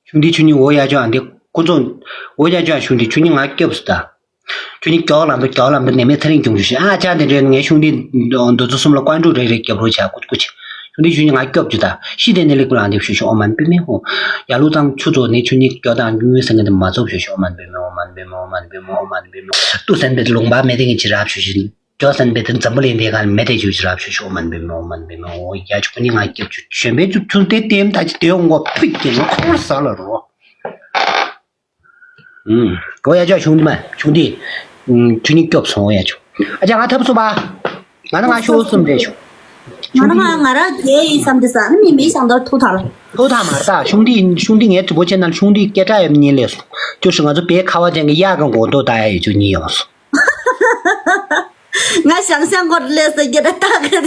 གཞུང་འདི་ཆུ་ཉི་འོ་ཡ་ཅོ་ཨ་འདི་ཁོ་ཚོ་འོ་ཡ་ཅོ་ཨ་གཞུང་འདི་ཆུ་ཉི་ང་སྐྱོབ་སུ་ད། ཁྱོད་ནི་མགྱོགས་ལམ་དུ་མགྱོགས་ལམ་དུ་ནད་མེད་ཚེ་རིང་སྐྱོང་རྒྱུ་ཞིག་ཨ་ཅག་དེ་འདྲའི་ངའི་གཞུང་འདི་འདོ་ཚོ་གསུམ་ལ་བཀའ་འགྲུབ་རེ་རེ་རྒྱབ་རོགས་བྱ་ཀུ་ཅི་ཀུ་ཅི། གཞུང་འདི་གཞུང་ནི་ང་སྐྱོབ་རྒྱུ་ད་ཤི་དེ་ནི་ལི་ཀུ་ལང་དེ་ཞུ་ཞུ་ཨོ་མན་པི་མེ་ཧོ། ཡ་ལུ་དང་ཆུ་ཚོ་ནི་ཆུ་ནི་མགྱོགས་དང་རྒྱུ་ངུའི་སེང་གེ་དེ་མ་ཚོགས་ཞུ་ཞུ་ཨོ་མན་པི་མེ་ཨོ་མན་པི་མེ་ཨོ་མན་པི་མེ་ཨོ་མན་པི་མེ། ཏུ་སན་པེ་ལུང་པ་མེ་དེ་ངི་ཅི་རབ་ཞུ་ཞུ། མགྱོགས་སན་པེ་དེ་འཛམ་བུ་གླིང་དེ་ག་མེ་དེ་ཞུ་ཞུ་རབ་ཞུ་ཞུ་ཨོ་མན་པི་མེ་ཨོ་མན་པི་མེ་ཨོ་ཡ་ཆུ་ནི་ང་སྐྱོབ་ཞུ་ཞོན་པེ་ཆུ་ཆུ་དེ་དེམ་ད་ཅི་དེ་འོང་གོ་ཕིག་གི་ལོ་ཁོང་ས་ལ་རོ། ཨུམ། ཨོ་ཡ་ཅོ་གཞུང་འདི་མ་གཞུང་འདི། ཨུམ། ཆུ་ནི་སྐྱོབ་སོང་ཨོ་ཡ་ཅོ། ཨ་ཅག་ང་ཐབས་སུ་བ། ང་ན་ང་ཤོག་གསུམ་རེད་ཤོག་ང་ན་ང་ང་ར་རྒྱལ་ཡིན་བསམ་དེ་ས་ནི་མི་མི་ཞང་དོར་ཐུག་ཐག་ལ། ཐུག་ཐག་མ་རེད་ད་གཞུང་འདི་ཡིན་གཞུང་འདི་ངའི་དྲི་བོ་ཆེ་ན་གཞུང་འདི་སྐད་གྲགས་ཡོད་མིན་ལས་སོ། ཅོ་ཧྲི་ང་ཚོ་བའི་ཁ་བ་ཅན་གྱི་གཡག་གི་མགོ་ཐོག་ད་ཡ་ཡོད་ཅོ་གཉིས་ཡོང་སོ། ང་ཞང་ཞང་གོ་ལས་ས་རྒྱ་ད་ད་ག་རེ།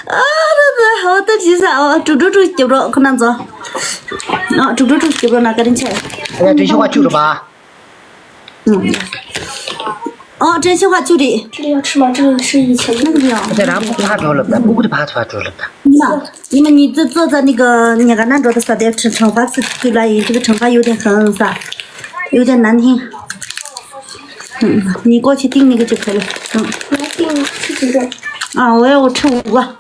ཨ་ར་ར་ཧོ་ད་ཇི་ས་ཨོ་ཀྲུག་ཀྲུག་ཀྲུག་རྒྱབ་རོགས་ཁོ་ན་ཚོ། ཨོ་ཀྲུག་ཀྲུག་ཀྲུག་རྒྱབ་རོགས་ན་ག་རེ་ཆེ། ཨ་ཡ་དྲན་ཤེས་བ་བཅུ་རེད་པ། ཨོ་དྲན་ཤེས་བ་བཅུ་རེད། 这个要吃吗？这个是以前那个要。 ཨ་ཅག་རང་ཕ་གི་ཕར་འགྲོ་ལབ་ད་ཕྲུ་གུ་དེ་ཕར་འགྲོ་ལབ་ད། 你们你坐坐在那个你跟那桌子上的惩罚区来，这个惩罚有点狠是吧？有点难听。嗯，你过去订那个就可以了。嗯。我要订吃几个？啊，我要我吃五个。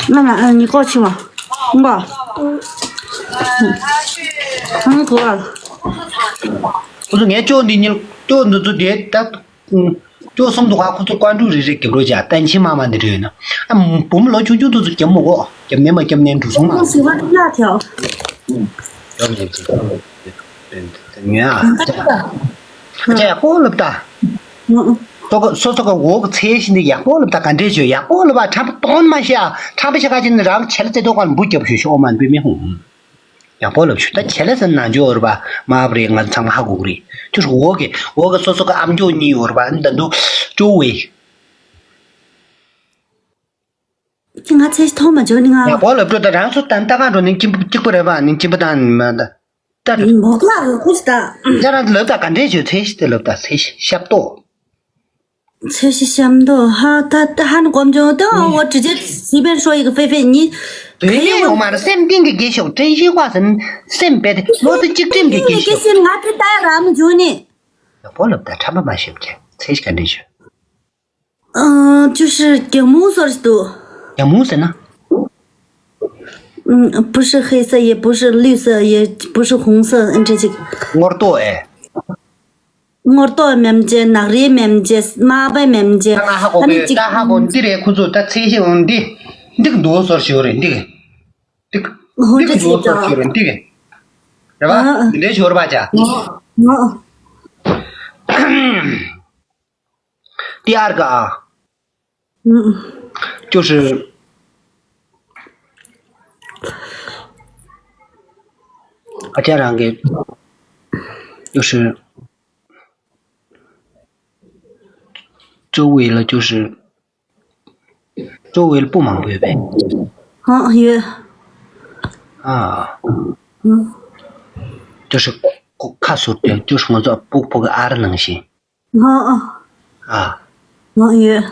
那那嗯，你过去吧，五个。嗯。嗯，够了。 ཁོ་ཚོ་ངའི་ཅོ་འདི་ཉིད་ཅོ་འདི་ཚོ་དེ་ད། ཅོ་གསུམ་འདུག་ག་ཁོ་ཚོ་བཀའ་འགྲུབ་རེ་རེ་རྒྱབ་རོགས་བྱ་བསྟན་ཆེན་མ་མ་འདི་རེད་ན། ཨ་བུམ་ལོ་ཆུང་ཆུང་དུ་ཚོ་རྒྱབ་མོ་གོ་རྒྱབ་ནས་མ་རྒྱབ་ནས་འགྲོ་སོང་ན། ཉོན་ཨ་ཅག་ཡག་པོ་ལབ་ད། སོ་ག་སོ་སོ་ག་འོག་གི་ཚེ་ཤི་འདི་ཡག་པོ་ལབ་ད་ག་འདྲས་བྱོས་ཡག་པོ་ལབ་པ་ཁྲམ་པ་གཏོང་མ་ཤེས་ཨ་ཁྲམ་པ་ཤ་ཁ་ཅིག་ནི་རང་ཆེ་ལ་ཚེ་ཐོག་ག་ལ་འབུ་རྒྱབ་ཤོད་ཤོག་ཨོ་མ་འབུ་མི་ཧུང་། ཡག་པོ་ལབ་ཆུ་ད་ཁྱེད་ལ་སེམས་ནང་འཇོག་འོར་བ་མ་བ་རེད་ང་ཚང་མ་ཧ་གོ་གི་རེད་ཁྱོད་འོག་གི་འོག་གི་སོ་སོ་གི་ཨམ་ཅོག་གཉིས་འོར་བ་འདི་འདུག་ཅོ་བས། ཁྱི་ང་ཚེ་ཐོག་མ་འཇོག་ནི་ང་། ཡག་པོ་ལབ་འགྲོ་ད་རང་ཚོ་ད་ལྟ་གང་འགྲོ་ནི་གཅིག་པུ་གཅིག་པུ་རེད་བ་ནི་གཅིག་པུ་དང་མ་ད་ད་མོག་ལ་རུ་ཁུ་ཞིག་ད། ད་རང་ལབ་ད་ག་འདྲས་བྱོས་ཚེ་ཤི་དེ་ལབ་ད་ཚེ་ཤི་ཤབ་ཏོ། 这是香的哈，他他还能光脚的，我直接随便说一个菲菲，你对面有嘛的，三点给给小真心话，三三百的，我是这真给给小。给是俺这带俺们就呢。要不了，他他妈妈是不是？才是干这事。嗯，就是给木所的都。ཡ་མུ་ཟེར་ན། 嗯，不是黑色，也不是绿色，也不是红色，嗯，这几个。 ངོར་ཏོ་ཨེ། ངོར་ཏོ་མེམ་ཅེ། ནག་རིལ་མེམ་ཅེ། དམར་པོ་མེམ་ཅེ། ད་ང་ཧ་གོ་ཨ་ནི་གི་གཅིག་ད་ཧ་གོ་འདི་རེད། ཁོ་ཚོ་ད་ཚད་གཞི་འོང་འདི། འདི་གི་འདུག་སོར་ཞིག་རེད་འདི་གི། འདི་གི་འོ་འདི་གི་འདུག་སོར་ཞིག་རེད་འདི་གི། རེད་པ། ཨ། འདི་འདྲའི་ཞོར་པ་ཅག 我我 第二个啊，嗯，就是 ཨ་ཅག་རང་གི་就是周围了就是周围了不忙对不对？ ཨ་ཡོད། 啊，嗯，就是ཁ་ཟུར་ཏེ་就是ང་ཚོ་སྤུ་སྤུ་གི་ཨར་ནང་བཞིན། 哦哦 啊， 哦，有。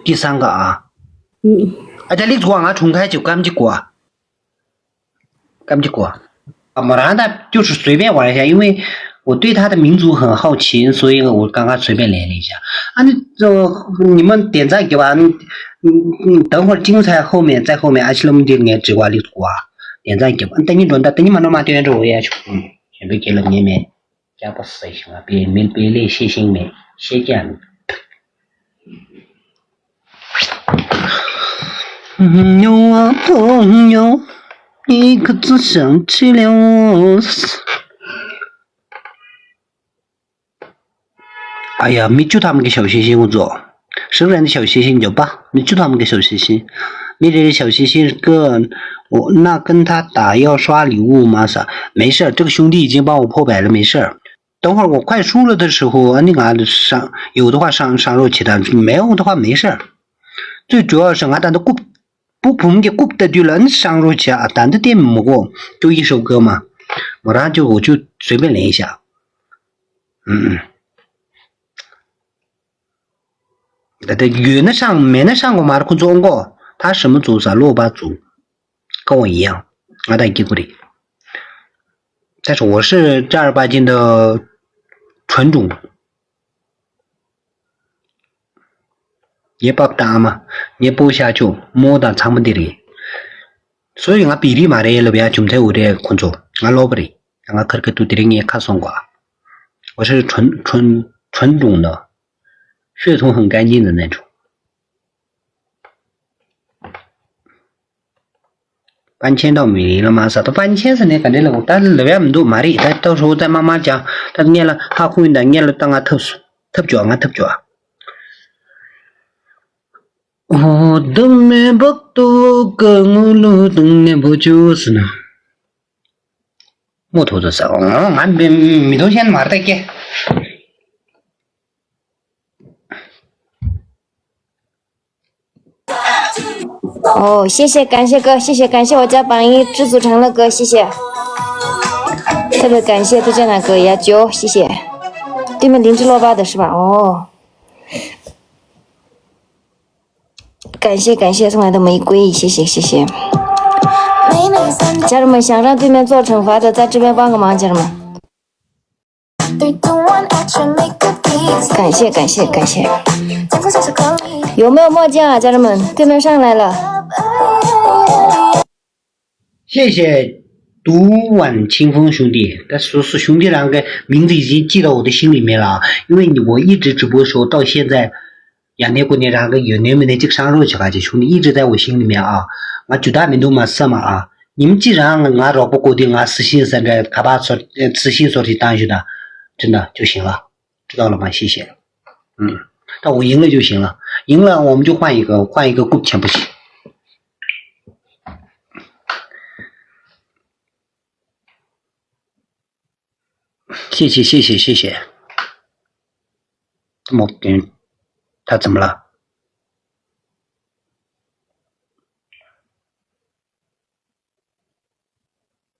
第三个啊， 嗯， ཨ་ཅག་ལིག་གོ་ང་གྲོང་ཁྱེར་གྱི་སྐམ་གྱི་གོ་ཨ། སྐམ་གྱི་གོ་ཨ། མོ་རང་ད་就是随便玩一下，因为我对他的民族很好奇，所以我刚刚随便连了一下。啊，那这你们点赞给我，嗯嗯，等会儿精彩后面在后面，阿西隆迪你给我立足啊，点赞给我，等你转到，等你们那么点着我也去，嗯，全部给了你们。 སྐྱག་པ་ཟ་ཤིང་ལ་པའི་མིལ་པའི་ལས་ཤེས་ཤིང་མེད་ཤེས་ཀྱང་哎呀，没就他们个小星星工作，谁人的小星星有吧？没就他们个小星星，没人的小星星个，我那跟他打要刷礼物吗？啥？没事儿，这个兄弟已经帮我破百了，没事儿。 等会儿我快输了的时候，你俺上有的话上上肉其他，没有的话没事儿。最主要是俺咱都顾不捧给顾不得对了，你上肉去啊，咱都点没过，就一首歌嘛，我然后就我就随便连一下，嗯嗯。 ད་ལྟ་ཡོད་ན་ཤང་མེད་ན་ཤང་གོ་མར་ཁོ་ཚོ་ཨོང་གོ་ད་ཧྲི་མོ་ཚོ་ས་ལོ་པ་ཚོ་ཀ་བོ་ཡིན་ཡང་ང་ད་སྐྱིད་པོ་རེད། 但是我是正儿八经的纯种，爷爸爸大妈，爷不下去，摸到长不地里，所以我比例嘛，人家比较穷才有的工作，我老不的，我可可都得人家看上过，我是纯纯纯种的。 血统很干净的那种。搬迁到米林了吗？啥都搬迁是那个那个，但是留下没多嘛哩，他到时候再慢慢讲。他念了，他混的念了，当啊特殊特殊啊，特殊啊。哦，都没不多个，我路东那不就是呢？木头的时候，俺没没东西嘛，再见。 哦，谢谢，感谢哥，谢谢，感谢我家榜一制作成了哥，谢谢，特别感谢推荐的哥呀，九，谢谢。对面邻居落巴的是吧？哦，感谢感谢送来的玫瑰，谢谢谢谢。家人们，想让对面做惩罚的，在这边帮个忙，家人们。 感谢感谢感谢。有没有墨镜啊，家人们？对面上来了。谢谢读万清风兄弟，但是是兄弟两个名字已经记到我的心里面了啊，因为你我一直直播说到现在， ཡང་ནས་ཀུན་ནས་རང་གི་ཡོད་ནས་མི་ནས་གཅིག་上肉去་ག་ཅིག་ཞུ་ནི་ཡིད་ཀྱི་ད་འོ་ཤིང་ནི་མེད་ཨ། ང་ཇུ་ད་མི་འདུག་མ་བསམ་ཨ། ཉིན་གཅིག་རང་ང་རོགས་པ་བསྐོ་དུས་ང་སི་ཤིང་ཟེར་འདྲ་ཁ་པར་ཚོར་སི་ཤིང་ཚོར་ཞིག་བཏང་ཞུ་ད། ཅི་འདྲ་ཅུ་ཤིང་ལ། ཅི་ད་ལ་མ་ཤེས་ཤེས། ཨུམ། ད་འོ་ཡིན་ལ་ཅུ་ཤིང་ལ། ཡིན་ལ་འོམ་ཅུ་ཁོང་ཡི་ག་ཁོང་ཡི་ག་རྐུབ་ཆེན་པོ་ཞིག谢谢谢谢谢谢。这么给他怎么了？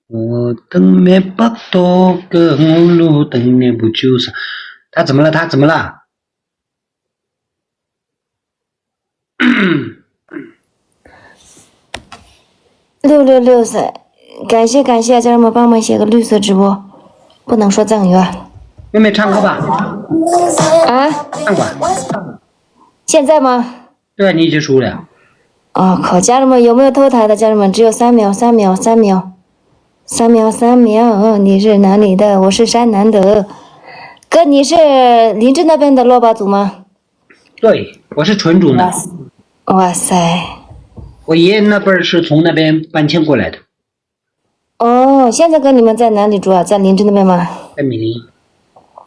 我等没巴多个，我路等没不就是？他怎么了？他怎么了？ 六六六三，感谢感谢，家人们帮忙写个绿色直播，不能说赠与啊。妹妹唱歌吧。啊？唱吧。现在吗？对啊，你已经输了呀。啊，考家人们有没有偷台的？家人们，只有三秒，三秒，三秒，三秒，三秒。你是哪里的？我是山南的。哥，你是林芝那边的珞巴族吗？对，我是纯种的。哇塞，我爷爷那辈儿是从那边搬迁过来的。哦，现在跟你们在哪里住啊？在林芝那边吗？在米林。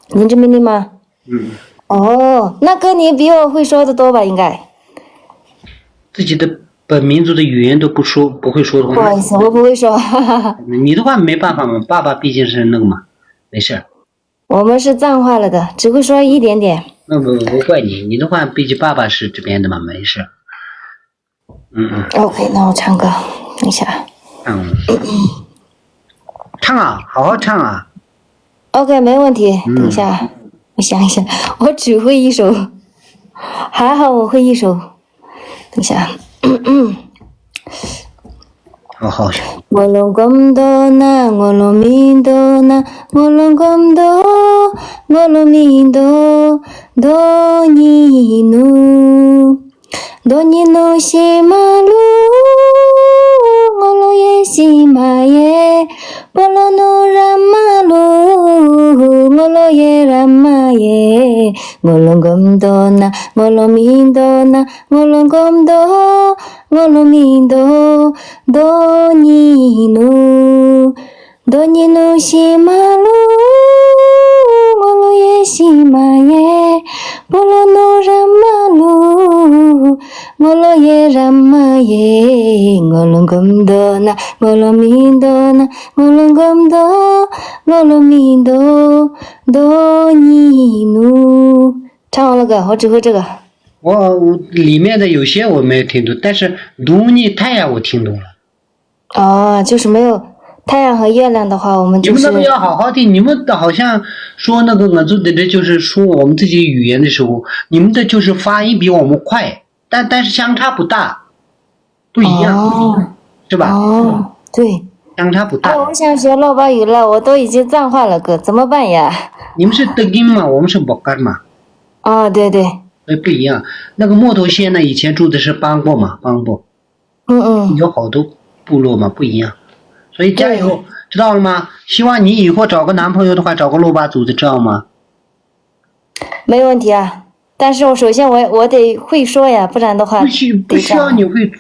林芝米林吗？嗯，哦，那哥你比我会说的多吧？应该。自己的本民族的语言都不说，不会说的话，不好意思，我不会说。你的话没办法嘛，爸爸毕竟是那个嘛，没事儿。我们是藏化了的，只会说一点点。那不不怪你，你的话毕竟爸爸是这边的嘛，没事儿。嗯嗯 OK，那我唱歌，等一下。嗯，唱啊，好好唱啊。 OK，没问题。等一下，我想一想，我只会一首，还好我会一首。等一下。好好。 Ngolo gomdo na, ngolo mindo na, ngolo gomdo, ngolo mindo, do ni nu. Do ni nu shi ma lu, ngolo ye shi ma ye, bolo nu ra ma lu, ngolo ye ra ma ye, ngolo gomdo na, ngolo mindo na, ngolo gomdo, ngolo mindo, do ni nu. Do ni nu shi ma lu, ngolo ye shi ma ye, bolo nu ra ma lu, ngolo ye ra ma ye, ngolo gomdo na, ngolo mindo na, ngolo gomdo, ngolo mindo, do ni nu. 唱完了歌，我只会这个。我我里面的有些我没有听懂，但是读你太阳我听懂了。哦，就是没有太阳和月亮的话，我们就是你们那个要好好听，你们的好像说那个我做的这就是说我们自己语言的时候，你们的就是发音比我们快，但但是相差不大，不一样，哦是吧？哦，对。相差不大。哎，我想学珞巴语了，我都已经藏化了，哥，怎么办呀？你们是德金嘛，我们是博干嘛，哦，对对，所以不一样。那个木头县呢，以前住的是邦布嘛，邦布。嗯嗯，有好多部落嘛不一样，所以加油，知道了吗？希望你以后找个男朋友的话，找个珞巴族的，知道吗？没问题啊。但是我首先我我得会说呀，不然的话不需不需要得这样你会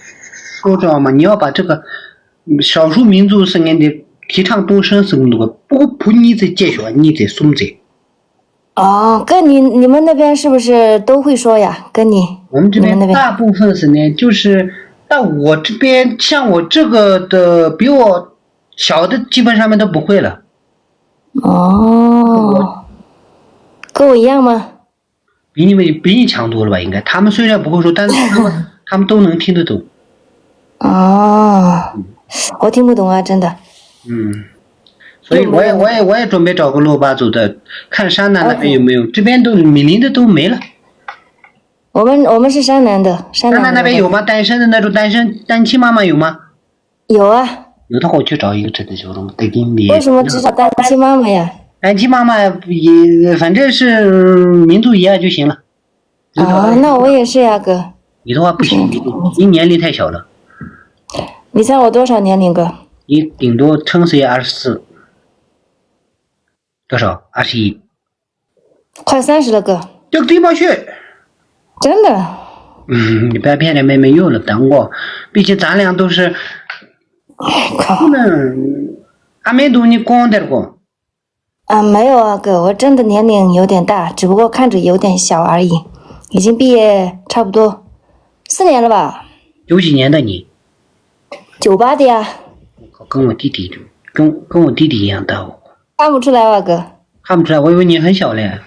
说，知道吗？你要把这个嗯少数民族是俺的提倡多生是那个不不你在介绍，你在松子。哦，哥，你你们那边是不是都会说呀？哥，你我们这你们那边边大部分是呢，就是到我这边，像我这个的比我小的，基本上面都不会了。哦，跟我一样吗？比你们比你强多了吧？应该他们虽然不会说，但是他们他们都能听得懂。哦，我听不懂啊，真的。嗯，所以我也我也我也准备找个珞巴族的，看山南那边有没有，这边都米林的都没了。我们我们是山南的，山山南的南那边有吗？单身的那种单身单亲妈妈有吗？有啊，有的话我去找一个真的就是带给你。为什么只找单亲妈妈呀？单亲妈妈也反正是民族一样就行了。啊，那我也是呀，哥。你的话不行，你你年龄太小了，你猜我多少年龄，哥？你顶多撑死也二十四，多少？二十一。快三十了，哥。这个地方去，真的？嗯，你不要骗人，妹妹又了。等我，毕竟咱俩都是，靠不能，俺们都你光点过。啊，没有啊，哥，我真的年龄有点大，只不过看着有点小而已。已经毕业差不多四年了吧？九几年的你？九八的呀。跟我弟弟，跟跟我弟弟一样大。看不出来吧，哥？看不出来，我以为你很小嘞。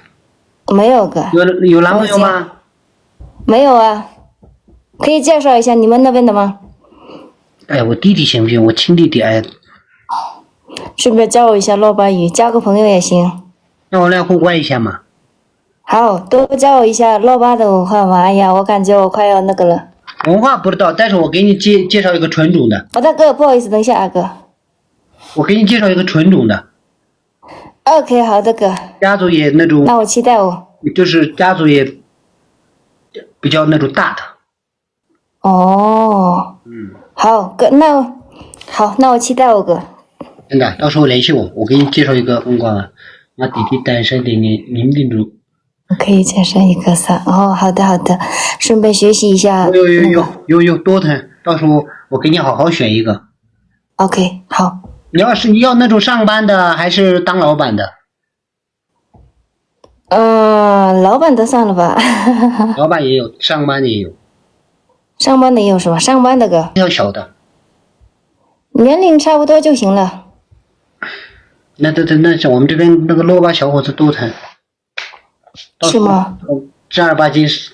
没有，哥。有有男朋友吗？没有啊。可以介绍一下你们那边的吗？哎，我弟弟行不行？我亲弟弟，哎。顺便教我一下珞巴语，加个朋友也行。那我俩互换一下嘛。好，多教我一下珞巴的文化嘛。哎呀，我感觉我快要那个了。文化不知道，但是我给你介介绍一个纯种的。哦，大哥，不好意思，等一下啊，哥。我给你介绍一个纯种的。 OK，好的，哥。家族也那种，那我期待哦。就是家族也比较那种大的。哦，嗯，好，哥，那好，那我期待我哥。真的，到时候联系我，我给你介绍一个公关啊。那弟弟单身的，你你们定住。我可以介绍一个三。哦，好的好的，顺便学习一下。有有有有有有多疼，到时候我给你好好选一个。OK，好。你要是要那种上班的，还是当老板的？呃，老板的算了吧。老板也有，上班也有。上班的也有是吧？上班的哥。要小的。年龄差不多就行了。那这这那是我们这边那个落班小伙子多疼。是吗？正儿八经是，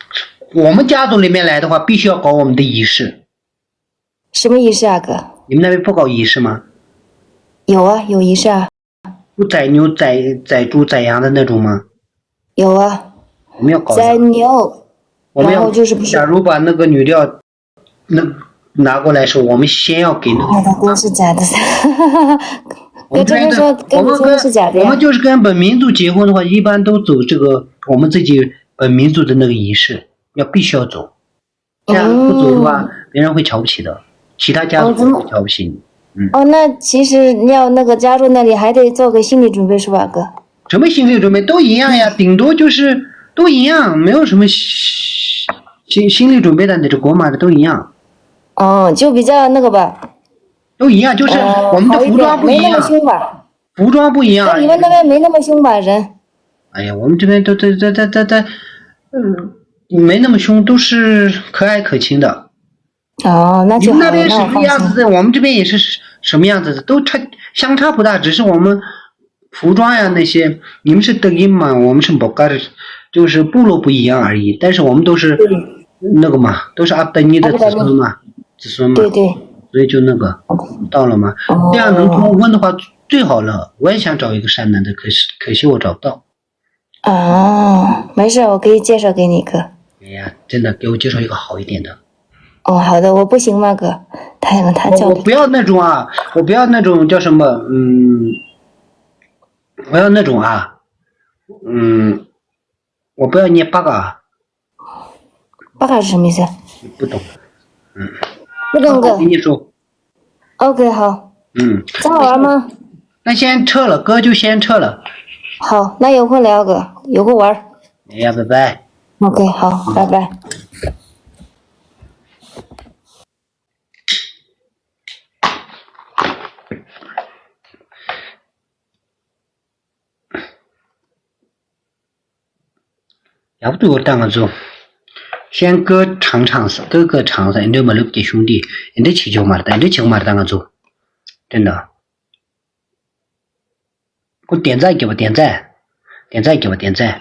我们家族里面来的话，必须要搞我们的仪式。什么仪式啊，哥？你们那边不搞仪式吗？有啊，有仪式啊。不宰牛、宰宰猪、宰羊的那种吗？有啊，我们要搞一个。宰牛，我们要，然后就是不是，假如把那个女的要那拿过来时候，我们先要给那个。那都是假的。我们这边的，哥这边说，哥你说的是假的呀。我们跟我们就是跟本民族结婚的话，一般都走这个我们自己本民族的那个仪式，要必须要走。这样不走的话，别人会瞧不起的，其他家族会瞧不起你。嗯。哦，那其实要那个加入那里还得做个心理准备是吧，哥？什么心理准备？都一样呀，顶多就是都一样，没有什么心心心理准备的，那种国码的都一样。哦，就比较那个吧。都一样，就是我们的服装不一样，没那么凶吧？服装不一样。在你们那边没那么凶吧，人？哎呀，我们这边都都都都都都，嗯，没那么凶，都是和蔼可亲的。哦，那就好了，你们那边什么样子的，我们这边也是什么样子的，都差相差不大，只是我们服装呀那些，你们是德音嘛，我们是博嘎的，就是部落不一样而已。但是我们都是那个嘛，都是阿德尼的子孙嘛，子孙嘛，对对，所以就那个到了嘛。这样能通婚的话最好了。我也想找一个山南的，可惜可惜我找不到。啊，没事，我可以介绍给你哥。哎呀，真的给我介绍一个好一点的。哦，好的，我不行吗，哥？他要他叫我我不要那种啊，我不要那种叫什么，嗯，我要那种啊，嗯，我不要捏八嘎。八嘎是什么意思？不懂。嗯，不懂哥。我跟你说。OK，好。嗯，这好玩吗？那先撤了，哥就先撤了。好，那有空聊，哥，有空玩。哎呀，拜拜。OK，好，拜拜。ཡག་པོ་འདུག་ད་ང་ཚོ་先歌唱唱ས་歌歌唱ས་ཨེ་འདྲ་མ་ལུག་གི་གཞུང་འདི་ཨེ་འདྲ་བྱེད་ཆོག་མ་རེད། ད་ཨེ་འདྲ་བྱེད་ཀྱི་མ་རེད། ད་ང་ཚོ་དེ་འདྲ་ཁོ་点赞给我点赞点赞给我点赞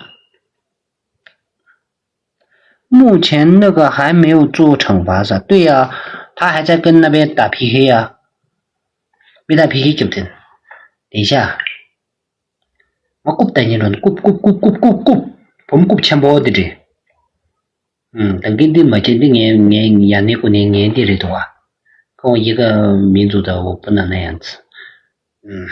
目前那个还没有做惩罚噻。对呀，他还在跟那边打P K呀。没打P K给不得。等一下，我鼓捣你了，鼓鼓鼓鼓鼓鼓，我们鼓全部的这。嗯，等给你没钱的，你你也那个年年的人多啊，跟我一个民族的，我不能那样子。嗯。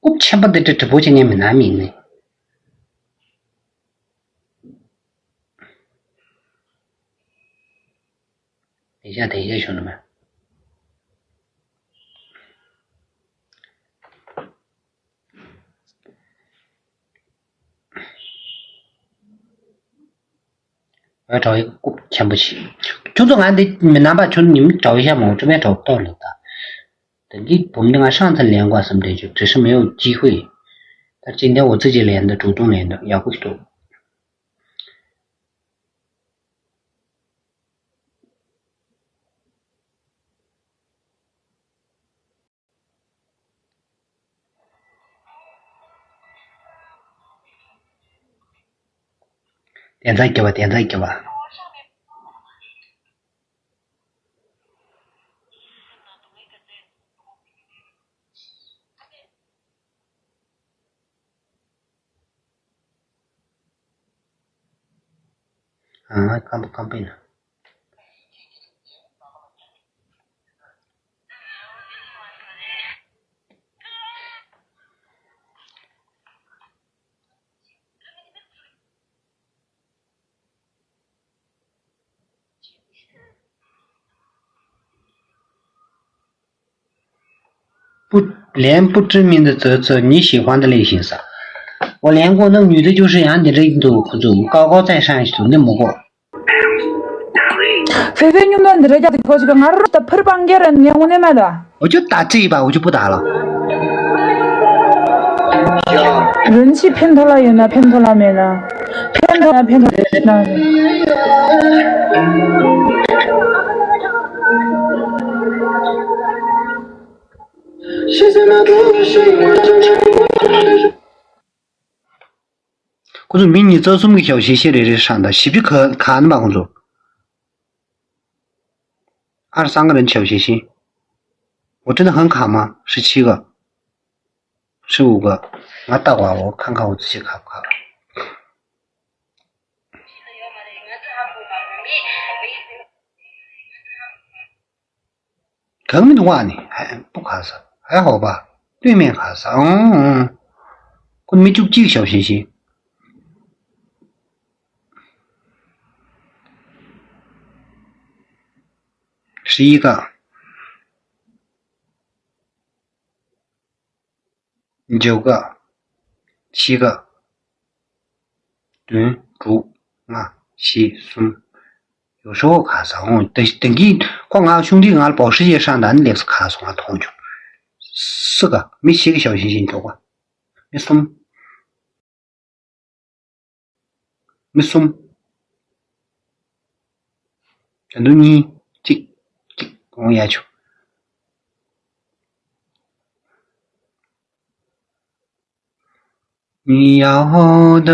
རྐུབ་ཆེན་པོ་འདི་འདྲ་གྲི་པོ་ཆེ་ངས་མི་ན་མིན་ནི། དེ་ཤ་དེ་ཤ་ཞོན་ནི་མ། ཨ་གྲའོ་ཡི་རྐུབ་ཆེན་པོ་ཆེ། ཁྱོད་ཚོ་ང་འདི་མི་རྣམ་པ་ཁྱོད་ཉིམ་གྲའོ་ཡི་ཤ་མང་ཁྲི་མེད་གྲའོ་ཏོ་ལོ་ད། དེ་འདི་བུམ་འདི་ང་ཧྲང་ཚན་ལེན་དགོས་བསམ་དེ་ཅིག་དྲི་ཤི་མེའོ་ཅི་ཧུའི། ད་ཅི་འདི་འོ་ཙི་ཅི་ལེན་ད་གྲུ་ཏུང་ལེན་ད་ཡག་པོ་ཞིག་འདུག་བདེན་རྩ་རྒྱབ་པ་བདེན་རྩ་རྒྱབ་པ། ཨ་སྐམ་པོ་སྐམ་པོ་ཡིན་ན། 连不知名的则则你喜欢的类型啥？我连过那女的就是杨洁这一组，可就高高在上一组，那么过。ཧྥེ་ཧྥེ་སྙུང་གནས་འདི་འདྲ་རྒྱག་དུས་ཁོ་ཅིག་ང་རུ་ད་ཕུར་པང་རྒྱལ་རན་ངས་དངོས་གནས་མེད་ད། 我就打这一把，我就不打了。 རིན་ཆེན་ཕན་ཐོགས་ལ་ཡོད་ན་ཕན་ཐོགས་ལ་མེད་ན། ཕན་ཐོགས་ལ་ཕན་ཐོགས་ལ་ཡོད་ན། ཁོ་ཚོ་མི་ཉིས་རྩ་གསུམ་གྱི་ཞབས་ཞེ་ཤེས་རེ་རེ་ཧྲང་དང་བཞི་བཅུ་ག་ག་ནི་མ་ཁོ་ཚོ། ཨར་སང་ག་རན་ཞབས་ཞེ་ཤེས། 我真的很卡吗？十七个，十五个， ང་ལྟ་བ་འོ་ཁང་ཁ་འོ་ཚི་ཁ་ཁ། 可能没得话呢，哎，不卡啥，还好吧？对面卡啥？嗯嗯，我没就技巧学习。十一个，九个，七个，对，猪，啊，七，松。 有时候卡啥哦，等等于光俺兄弟俺保时捷上单的是卡松啊，同就四个，没七个小星星走过，没松，没松，很多你这这光要求。 你要的